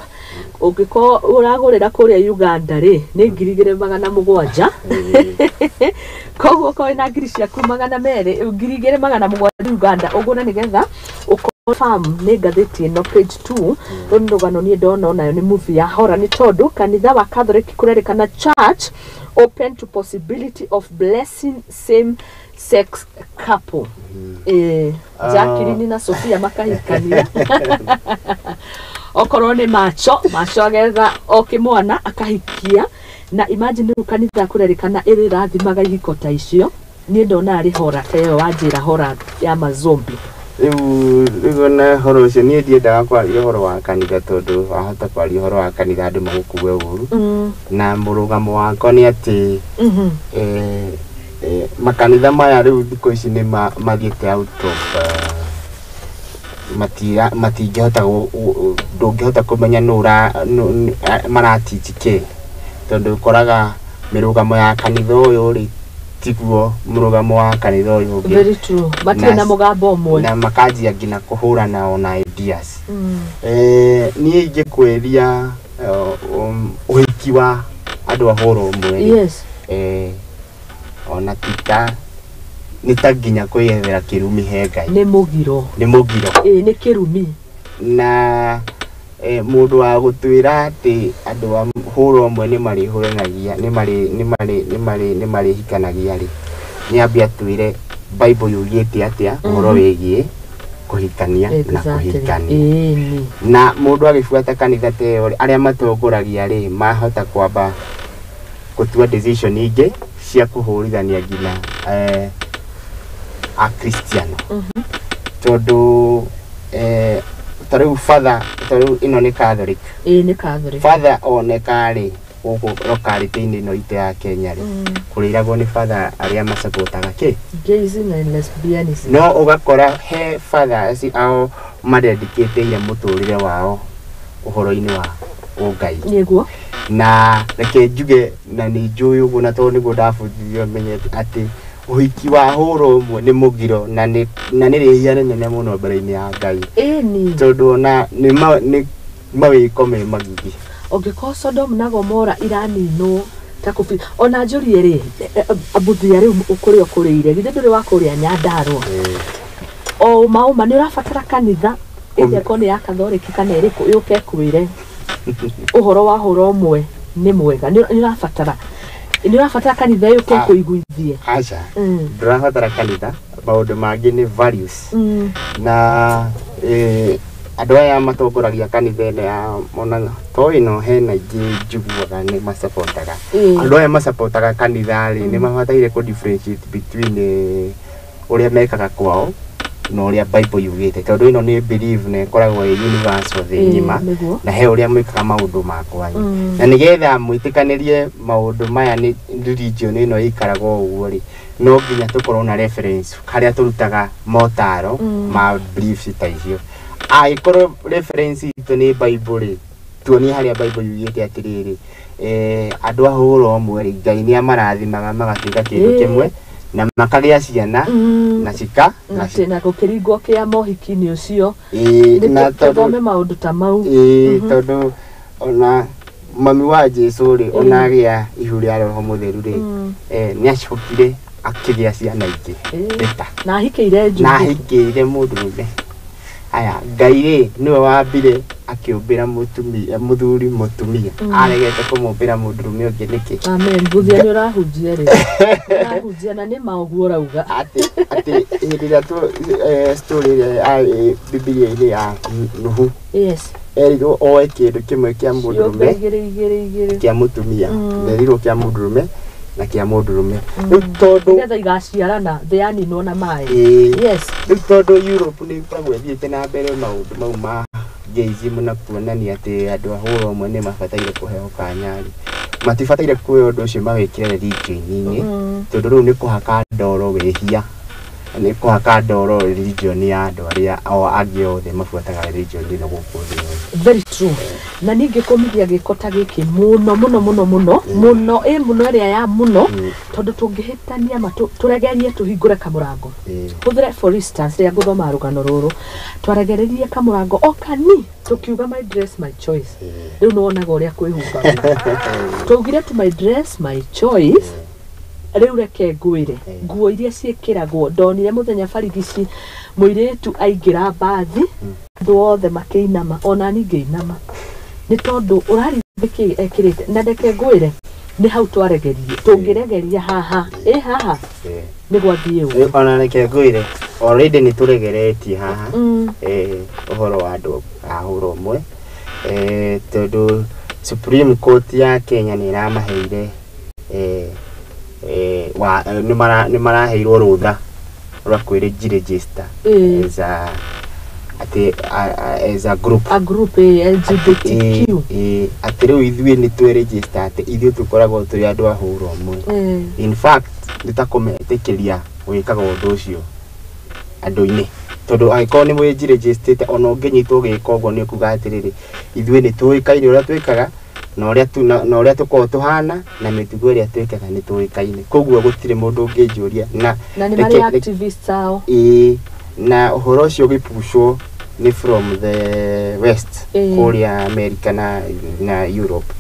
ũngĩkorwo ũragũrĩra kũrĩa Uganda rĩ nĩ 2700. Koguo okorwo wĩna ngiri ciaku 200, 2700 Uganda ũgũre nĩgetha ũkorwo farm. Nĩ ngathĩti ĩno page 2. Rũu nĩ rũgano niĩ ndona onayo nĩ movie ya horror, nĩ tondũ kanitha wa Catholic kũrerĩkana church open to possibility of blessing same sex couple. Jacqueline na Sofia makahikania, okorwo nĩ macho macho agetha o kĩmwana akahikia. Na imagine rĩu kanitha kũrerĩkana ĩrĩ rathimaga ihiko ta icio. Niĩ ndona arĩ hora ta ĩyo wanjĩra, hora ya mazombi. Rĩu ona ũhoro ũcio niĩ ndiendaga kwaria ũhoro wa kanitha, tondũ wahota kwaria ũhoro wa kanitha andũ magũkue ũru. Na mũrũgamo wakwa nĩ atĩ makanitha maya rĩu thikũ ici nĩ mathiĩte out of matingĩhota ndũngĩhota kũmenya nũ marateach kĩ, tondũ ũkoraga mĩrũgamo ya kanitha ũyũ rĩ tiguo mũrũgamo wa kanitha ũyũ ũngĩ. Very true, matirĩ na mũgambo ũmwe. Na makanjia nginya kũhũrana ona ideas. Niĩ ingĩkwĩria ũhiki wa andũ a hũra ũmwe rĩ, ona tita nĩ ta nginya kwĩyethera kĩrumi he Ngai. Nĩ mũgiro. Nĩ mũgiro. Ĩ, nĩ kĩrumi. Na mũndũ wa gũtwĩra atĩ andũ a hũra ũmwe nĩ marĩhũranagia, nĩ marĩ nĩ marĩhikanagia rĩ, nĩ ambe atwĩre Bible yugĩte atĩa ũhoro wĩgiĩ kũhikania na kũhikania. Na mũndũ agĩbuata kanitha ta ĩyo rĩ, arĩa matongoragia rĩ mahota kwamba gũtua decision ingĩ cia kũhũrithania nginya akristiano, tondũ ta rĩu father, ta rĩu ĩno nĩ Catholic. Ĩ, nĩ Catholic. Father oneka rĩ gũkũ locality-inĩ ĩno itũ ya Kenya rĩ, kũrĩragwo nĩ father arĩa macapotaga kĩ Gays na lesbianism. No ũgakora he fathers ao madedicatĩire mũtũrĩre wao ũhoro-inĩ wa ũngai. Na reke njuge, na nĩ njũĩ ũguo, na tondũ nĩguo ndabundithio menyete atĩ ũhiki wa hũra ũmwe nĩ mũgiro na nĩ rĩhia rĩnene mũno mbere-inĩ ya Ngai, tondũ ona nĩ mawĩko me magigi. Ũngĩkorwo Sodom na Gomora iraninwo ta kũbi ona njũrie rĩ, mũthia rĩu kũrĩa ũkũrĩire githĩ ndũrĩ wa kũrĩa Nyandarũa o ũma ũma nĩ ũrabatara kanitha ĩrĩa korwo nĩ ya Katholiki kana ĩrĩkũ yũke kwĩre ũhoro wa hũra ũmwe nĩ mwega? Nĩ ũrabatara kanitha yũke kũiguithie? Aca, ndũrabatara kanitha. Maũndũ mangĩ nĩ values. Na andũ aya matongoragia kanitha ĩno ya ona to ĩno hena ingĩ njiguaga nĩ macapotaga. Andũ aya macapotaga kanitha rĩ, nĩ mabataire kũ differentiate between ũrĩa mekaga kwao na ũrĩa Bible yugĩte, tondũ ĩno nĩ belief na ĩkoragwo ĩ universal thĩ ng'ima. Na he ũrĩa mwĩkaga maũndũ ma kwanyu, na nĩgetha mwĩtĩkanĩrie maũndũ maya nĩ religion ĩno ĩikaraga ũguo rĩ, no nginya tũkorwo na reference harĩa tũrutaga motaro ma beliefs ta icio. Angĩkorwo reference itũ nĩ Bible rĩ, tuonie harĩa Bible yugĩte atĩrĩrĩ, andũ a hũra ũmwe rĩ, Ngai nĩ amarathimaga magatuĩka kĩndũ kĩmwe na makagĩa ciana na cika na Atĩ na gũkĩringwo kĩa mohiki-inĩ ũcio. Na Nĩ tondũ tũthome maũndũ ta mau. Ĩĩ, tondũ ona Mami wa Jesu rĩ, ona agĩa ihu rĩa Roho Mũtheru rĩ, nĩ acokire akĩgĩa ciana ingĩ. Rita. Na ahikĩire Jusufu. Na ahikĩire mũndũrũme. Aya, Ngai rĩ nĩwe wambire akĩũmbĩra mũtumia, mũthuri mũtumia. Aregete kũmũmbĩra mũndũrũme ũngĩ nĩkĩ? Amen. Mbuthia nĩ ũrahunjia rĩ. Ũrahunjia na nĩ ma ũguo ũrauga. Atĩ hĩndĩ ĩrĩa story ĩrĩa ya Bibilia-inĩ ya Nuhu. Yes. Erirwo oe kĩndũ kĩmwe kĩa mũndũrũme igĩrĩ kĩa mũtumia. Erirwo kĩa mũndũrũme na kĩa mũndũrũme. Rĩu tondũ nĩgetha igaciarana thĩ yaninwo na maĩ. Yes. Rĩu tondũ Europe nĩ ĩkoragwo ĩthiĩte na mbere maũndũ mau ma gayism na kuonania atĩ andũ a hũra ũmwe nĩ mabataire kũheo kanya rĩ, matibataire kuoya ũndũ ũcio mawĩkĩre religion-inĩ, tondũ rĩu nĩ kũhaka ndoro wĩhia, nĩ kũhaka ndoro religion ya andũ arĩa o angĩ othe mabuataga religion ĩno gũkũ thĩ yothe. Very true. Na ningĩ kũmithia gĩko ta gĩkĩ mũno mũno mũno mũno mũno ĩ mũno ĩrĩa ya mũno, tondũ tũngĩhĩtania ma tũregerie tũhingũre kamũrango. Hũthĩre for instance rĩrĩa ngũthoma rũgano rũrũ, twaregererie kamũrango o kani tũkiuga my dress my choice. Rĩu nĩ wonaga ũrĩa kwĩhumbaga. Twaugire to my dress my choice. Rĩu reke ngwĩre nguo iria ciĩkĩragwo, ndonire mũthenya barigici mũirĩtu aingĩra mbathi, andũ othe makĩinama, ona niĩ ngĩinama, nĩ tondũ ũrarigwo nĩkĩ ekĩrĩte. Na reke ngwĩre nĩ hau twaregerie, tũngĩregeria haha ĩ haha nĩ gwathiĩ ũguo. Ona reke ngwĩre already nĩ tũregeretie haha ũhoro wa andũ a hũra ũmwe, tondũ Supreme Court ya Kenya nĩ ĩramaheire nĩ maraheirwo rũtha rwa kwĩregister as a as a group, a group LGBTQ. Atĩ rĩu ithuĩ nĩ twĩregister atĩ ithuĩ tũkoragwo tũrĩ andũ a hũra ũmwe. In fact nĩ ta kũmetĩkĩria gwĩkaga ũndũ ũcio andũ-inĩ, tondũ angĩkorwo nĩ mwĩnjirĩgĩstĩte ona ũngĩnyitwo ũgĩka ũguo nĩ ũkuga atĩrĩrĩ, ithuĩ nĩ tũĩkaine ũrĩa twĩkaga na ũrĩa tũkoragwo tũhana na mĩtugo ĩrĩa twĩkaga nĩ tũĩkaine, koguo gũtirĩ mũndũ ũngĩnjũria. Na nĩ marĩ activists ao. Na ũhoro ũcio ũgĩpushwo nĩ from the west kũrĩa America na Europe,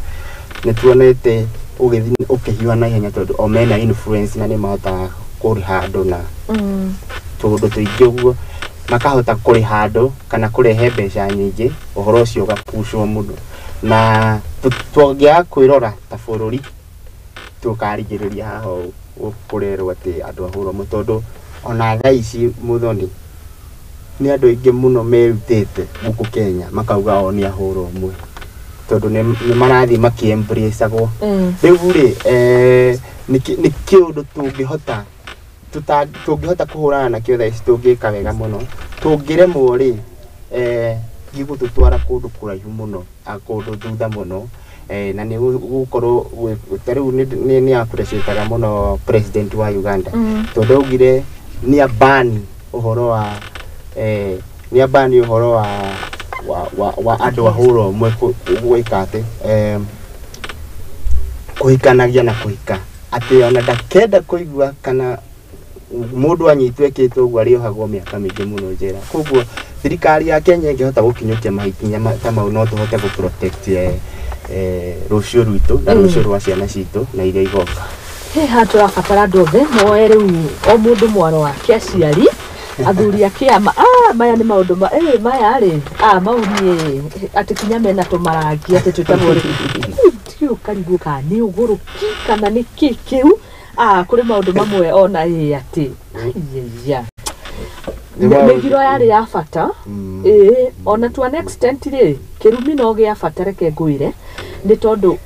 nĩ tuonete ũgĩthiĩ ũkĩhiũha na ihenya tondũ o mena influence na nĩ mahotaga kũrĩha andũ na tũũndũ tũingĩ ũguo, makahota kũrĩha andũ kana kũrehe mbeca nyingĩ, ũhoro ũcio ũgapushwo mũno. Na tũngĩaga kwĩrora ta bũrũri tũkarigĩrĩria haha ũũ kũrerwo atĩ andũ a hũra ũmwe, tondũ ona thaa ici Muthoni nĩ andũ aingĩ mũno merutĩte gũkũ Kenya makauga o nĩ a hũra ũmwe, tondũ nĩ marathiĩ makĩ-embrace-agwo. Rĩu rĩ nĩ kĩũndũ tũngĩhota tũngĩhota kũhũrana nakĩo thaa ici, tũngĩka wega mũno. Tũngĩremwo rĩ, gĩgũtũtwara kũndũ kũraihu mũno, kũndũ thutha mũno, na nĩ gũkorwo ta rĩu nĩ appreciate-aga mũno president wa Uganda, tondũ augire nĩ abani ũhoro wa nĩ abani ũhoro wa andũ a hũra ũmwe gwĩka atĩ kũhikanagia na kũhika, atĩ ona ndakenda kũigua kana mũndũ anyitwo ekĩte ũguo arĩohagwo mĩaka mĩingĩ mũno njera. Koguo thirikari ya Kenya ĩngĩhota gũkinyũkia makinya ta mau, no tũhote gũ protect rũciũ rwitũ na rũciũ rwa ciana citũ na iria igoka. Haha tũrabatara andũ othe moe rĩu o mũndũ mwaro wake, aciari, athuri a kĩama. Maya nĩ maũndũ maya rĩ, mau niĩ atĩ kinya mena tũmarangi atĩ twĩtagwo rĩ, ndiũĩ ũkarigwo kana nĩ ũgũrũki kana nĩ kĩ kĩu. Kũrĩ maũndũ mamwe ona ĩ atĩ aiya mĩgiro yarĩ ya bata. Ona to an extent rĩ, kĩrumi no gĩa bata, reke ngwĩre, nĩ tondũ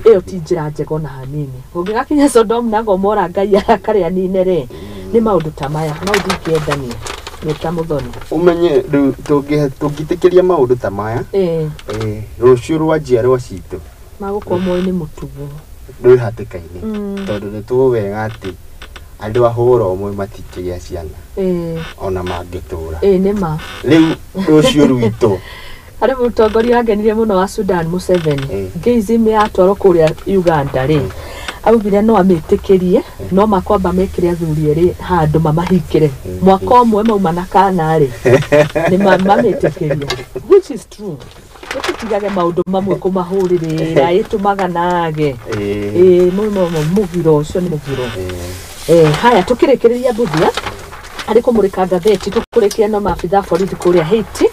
ĩyo ti njĩra njega ona hanini. Ũngĩgakinya Sodom na Gomora Ngai arakarĩa nine rĩ, nĩ maũndũ ta maya mau ndingĩenda niĩ nĩ ta Muthoni. Ũmenye rĩu tũngĩtĩkĩria maũndũ ta maya, rũciũ rwa njiarwa citũ magũkorwo moĩ nĩ mũtugo rwĩ hatĩka-inĩ, tondũ nĩ tũĩ wega atĩ andũ a hũra ũmwe matingĩgĩa ciana ona mangĩtũra. Nĩ ma. Rĩu rũciũ rwitũ Harĩ mũtongoria wangenirie mũno wa Sudan, Museveni, gayism yatwarwo kũrĩa Uganda rĩ, augire no amĩtĩkĩrie, no makwamba mekĩre athuri erĩ handũ mamahingĩre mwaka ũmwe mauma na kana rĩ, nĩ mamĩtĩkĩria, which is true. Tũtigage maũndũ mamwe kũmahũrĩrĩra ĩtũmaga nage. Mũgiro ũcio nĩ mũgiro. Haya tũkĩrĩkĩrĩria Mbuthia harĩ kũmũrĩka ngathĩti tũkũrĩkia no maabitha a borithi kũrĩa Haiti.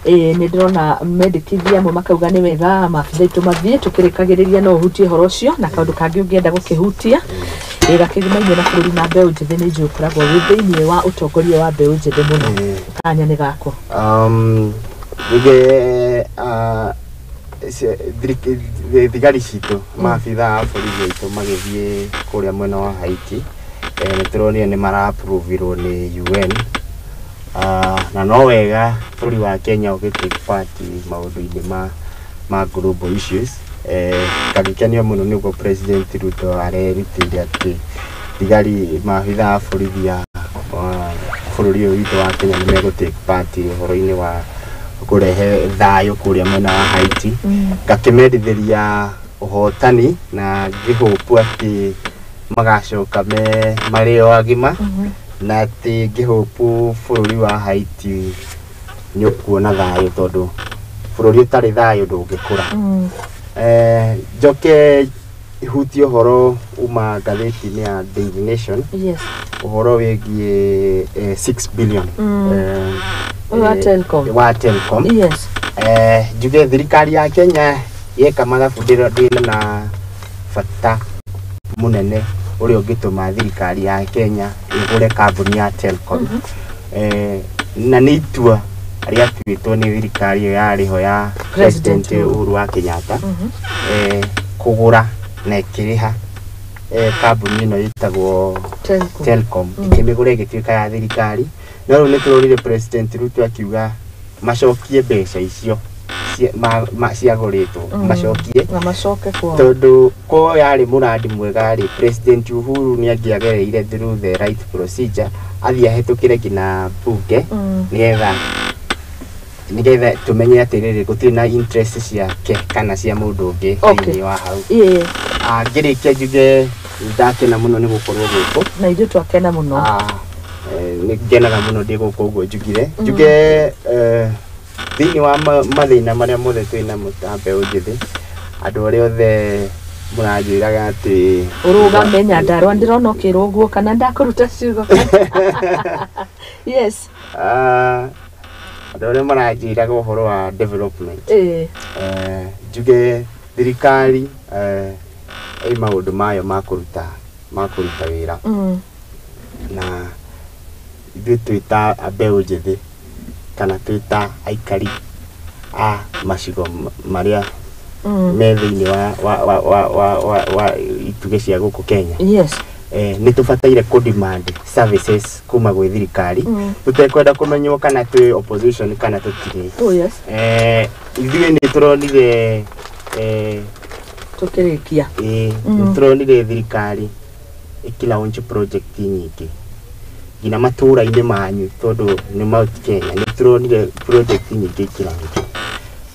Nĩ ndĩrona mendekithia amwe makauga nĩ wega maabitha aitũ mathiĩ tũkĩrĩkagĩrĩria no ũhutie ũhoro ũcio na kaũndũ kangĩ ũngĩenda gũkĩhutia gakĩgimainie na bũrũri na mbeũ njĩthĩ nĩ njũĩ ũkoragwo wĩ thĩinĩ wa ũtongoria wa mbeũ njĩthĩ mũno kanya nĩ gakwa. Nige thigari citũ maabitha a borithi aitũ magĩthiĩ kũrĩa mwena wa Haiti nĩ tũronire nĩ mara-approvirwo nĩ UN na no wega bũrũri wa Kenya ũgĩ take part maũndũ-inĩ ma global issues. Ngagĩkenio mũno nĩguo President Ruto arerutĩire atĩ thigari maabitha a borithi a bũrũri ũyũ witũ wa Kenya nĩ megũ take part ũhoro-inĩ wa kũrehe thayũ kũrĩa mwena wa Haiti. Ngakĩmendithĩria ũhotani na ngĩhopu atĩ magacoka me marĩ o agima na atĩ ngĩhopu bũrũri wa Haiti nĩ ũkuona thayũ tondũ bũrũri ũtarĩ thayũ ndũngĩkũra. Njoke hutie ũhoro uma ngathĩti-inĩ ya Daily Nation. Yes. Ũhoro wĩgiĩ 6 billion wa Telcom. Wa Telcom. Yes. Njuge thirikari ya Kenya yeka mathabu ndĩna na bata munene ũrĩa ũngĩtũma thirikari ya Kenya ĩgũre kambuni ya Telcom. Na nĩ itua rĩatuĩtwo nĩ thirikari ĩyo yarĩho ya President Uhuru wa Kenyatta kũgũra na ĩkĩrĩha kambuni ĩno ĩtagwo Telcom ĩkĩmĩgũra ĩgĩtuĩka ya thirikari. No rĩu nĩ tũronire President Ruto akiuga macokie mbeca icio ciagũrĩtwo macokie na macoke kwao tondũ ko yarĩ mũrandi mwega rĩ President Uhuru nĩ angĩagereire through the right procedure athiĩ ahĩtũkĩre nginya bunge nĩgetha tũmenye atĩrĩrĩ gũtirĩ na interest ciake kana cia mũndũ ũngĩ thĩinĩ wa hau. Ngĩrĩkia njuge ndakena mũno nĩ gũkorwo gũkũ na ithuĩ twakena mũno. Nĩ ngenaga mũno ndĩ gũkũ ũguo njugire njuge thĩinĩ wa mathĩna marĩa mothe twĩ namo ta mbeũ njĩthĩ andũ arĩa othe mũranjĩraga atĩ ũrũgame Nyandarua ndĩrona ũkĩrwo ũguo kana ndakũruta ciugo. Yes. Andũ arĩa maranjĩraga ũhoro wa development njuge thirikari ĩ maũndũ mayo ma kũruta wĩra na ithuĩ twĩ ta mbeũ njĩthĩ kana twĩ ta aikari a macigo marĩa me thĩinĩ wa itugĩ cia gũkũ Kenya. Yes. Nĩ tũbataire kũ demand services kuma gwĩ thirikari tũtekwenda kũmenywo kana twĩ opposition kana tũtirĩ. Oh yes. Ithuĩ nĩ tũronire tũkĩrĩkia nĩ tũronire thirikari ĩkĩ launch project nyingĩ nginya matũra-inĩ manyu tondũ nĩ Mount Kenya nĩ tũronire project nyingĩ ikĩ launch.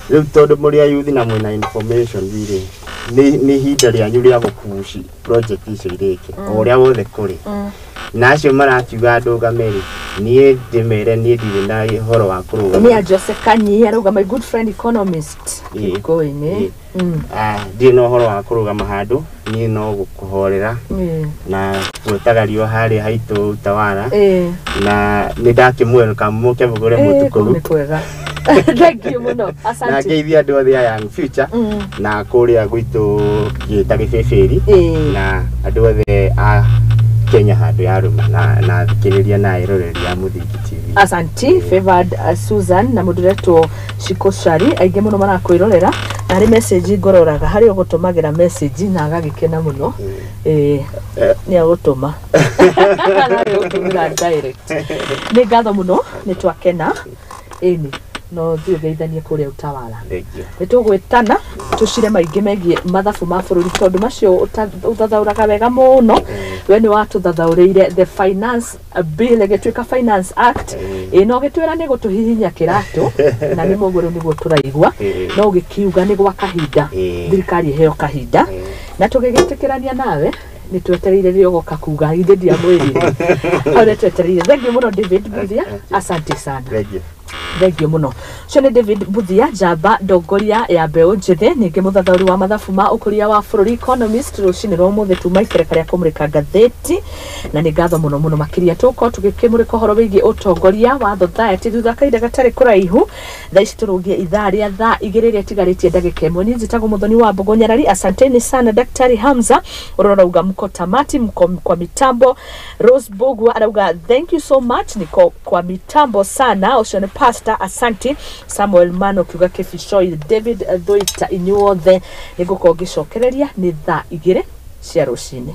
Rĩu tondũ mũrĩ a youth na mwĩna information rĩ nĩ ihinda rĩanyu rĩa gũpush project icio irĩke o ũrĩa wothe kũrĩ na acio marakiuga ndũgame rĩ niĩ ndĩmere niĩ ndirĩ na ũhoro wa kũrũgama. Nĩ Jose Kanyi arauga my good friend economist Gĩkũyũ-inĩ. Ndirĩ na ũhoro wa kũrũgama handũ niĩ no gũkũhorera na gwĩtaga riũa harĩa haitũ Utawala na nĩ ndakĩmwelcome mũke mũgũre mũtu kũu. Nĩ kwega. Thank you mũno. Asante. Na ngeithia andũ othe a Young Future na kũrĩa gwitũ gĩta Gĩbĩbĩri na andũ othe a Kenya handũ ya rũma na thikĩrĩria na eroreri a Mũthingi TV. Asante Favored Susan na mũndũ ũretwo Shiko Shari aingĩ mũno marakwĩrorera na harĩ message ngororaga harĩ ũgũtũmagĩra message na agagĩkena mũno nĩ agũtũma agagĩgũtũmĩra direct. Nĩ ngatho mũno nĩ twakena ĩni no thiĩ ũgeithanie kũrĩa Utawala. Nĩ tũgwĩtana tũcire maingĩ megiĩ mathabu ma bũrũri tondũ macio ũthathaũraga wega mũno. We nĩ watũthathaũrĩire the finance bill ĩgĩtuĩka Finance Act ĩ no ũgĩtwĩra nĩ gũtũhihinya kĩratũ na nĩ mũguo rĩu nĩguo tũraigua no ũgĩkiuga nĩ gwa kahinda thirikari ĩheo kahinda na tũgĩgĩtĩkĩrania nawe nĩ twetereire rĩrĩa ũgoka kuga ithe ndiamwĩrire hau nĩ twetereire. Thank you mũno David Mbuthia, asante sana. Thank you. Thengio mũno. Ũcio nĩ David Mbuthia, njamba ndongoria ya mbeũ njĩthĩ, ningĩ mũthathaũri wa mathabu ma ũkũria wa bũrũri, economist. Rũcinĩ rwa ũmũthĩ tuma ikereka rĩa kũmũrĩka ngathĩti, na nĩ ngatho mũno mũno makĩria. Tũgũkorwo tũgĩkĩmũrĩka ũhoro wĩgiĩ ũtongoria wa society thutha kahinda gatarĩ kũraihu. Thaa ici tũrũngie ithaa rĩa thaa 2 rĩrĩa ĩtigarĩtie ndagĩka 1. Niĩ njĩtagwo Mũthoni wa Mbogo Nyarari. Asanteni sana Daktari Hamza ũrĩa ũrauga mko tamati, mko kwa mitambo. Rose Bogwa arauga thank you so much, niko kwa mitambo sana. Ũcio nĩ pastor, asanti. Samuel Mano kiuga kĩbicoi, David Thuita, inyuothe nĩ ngũkorwo ngĩcokereria nĩ thaa 2 cia rũcinĩ.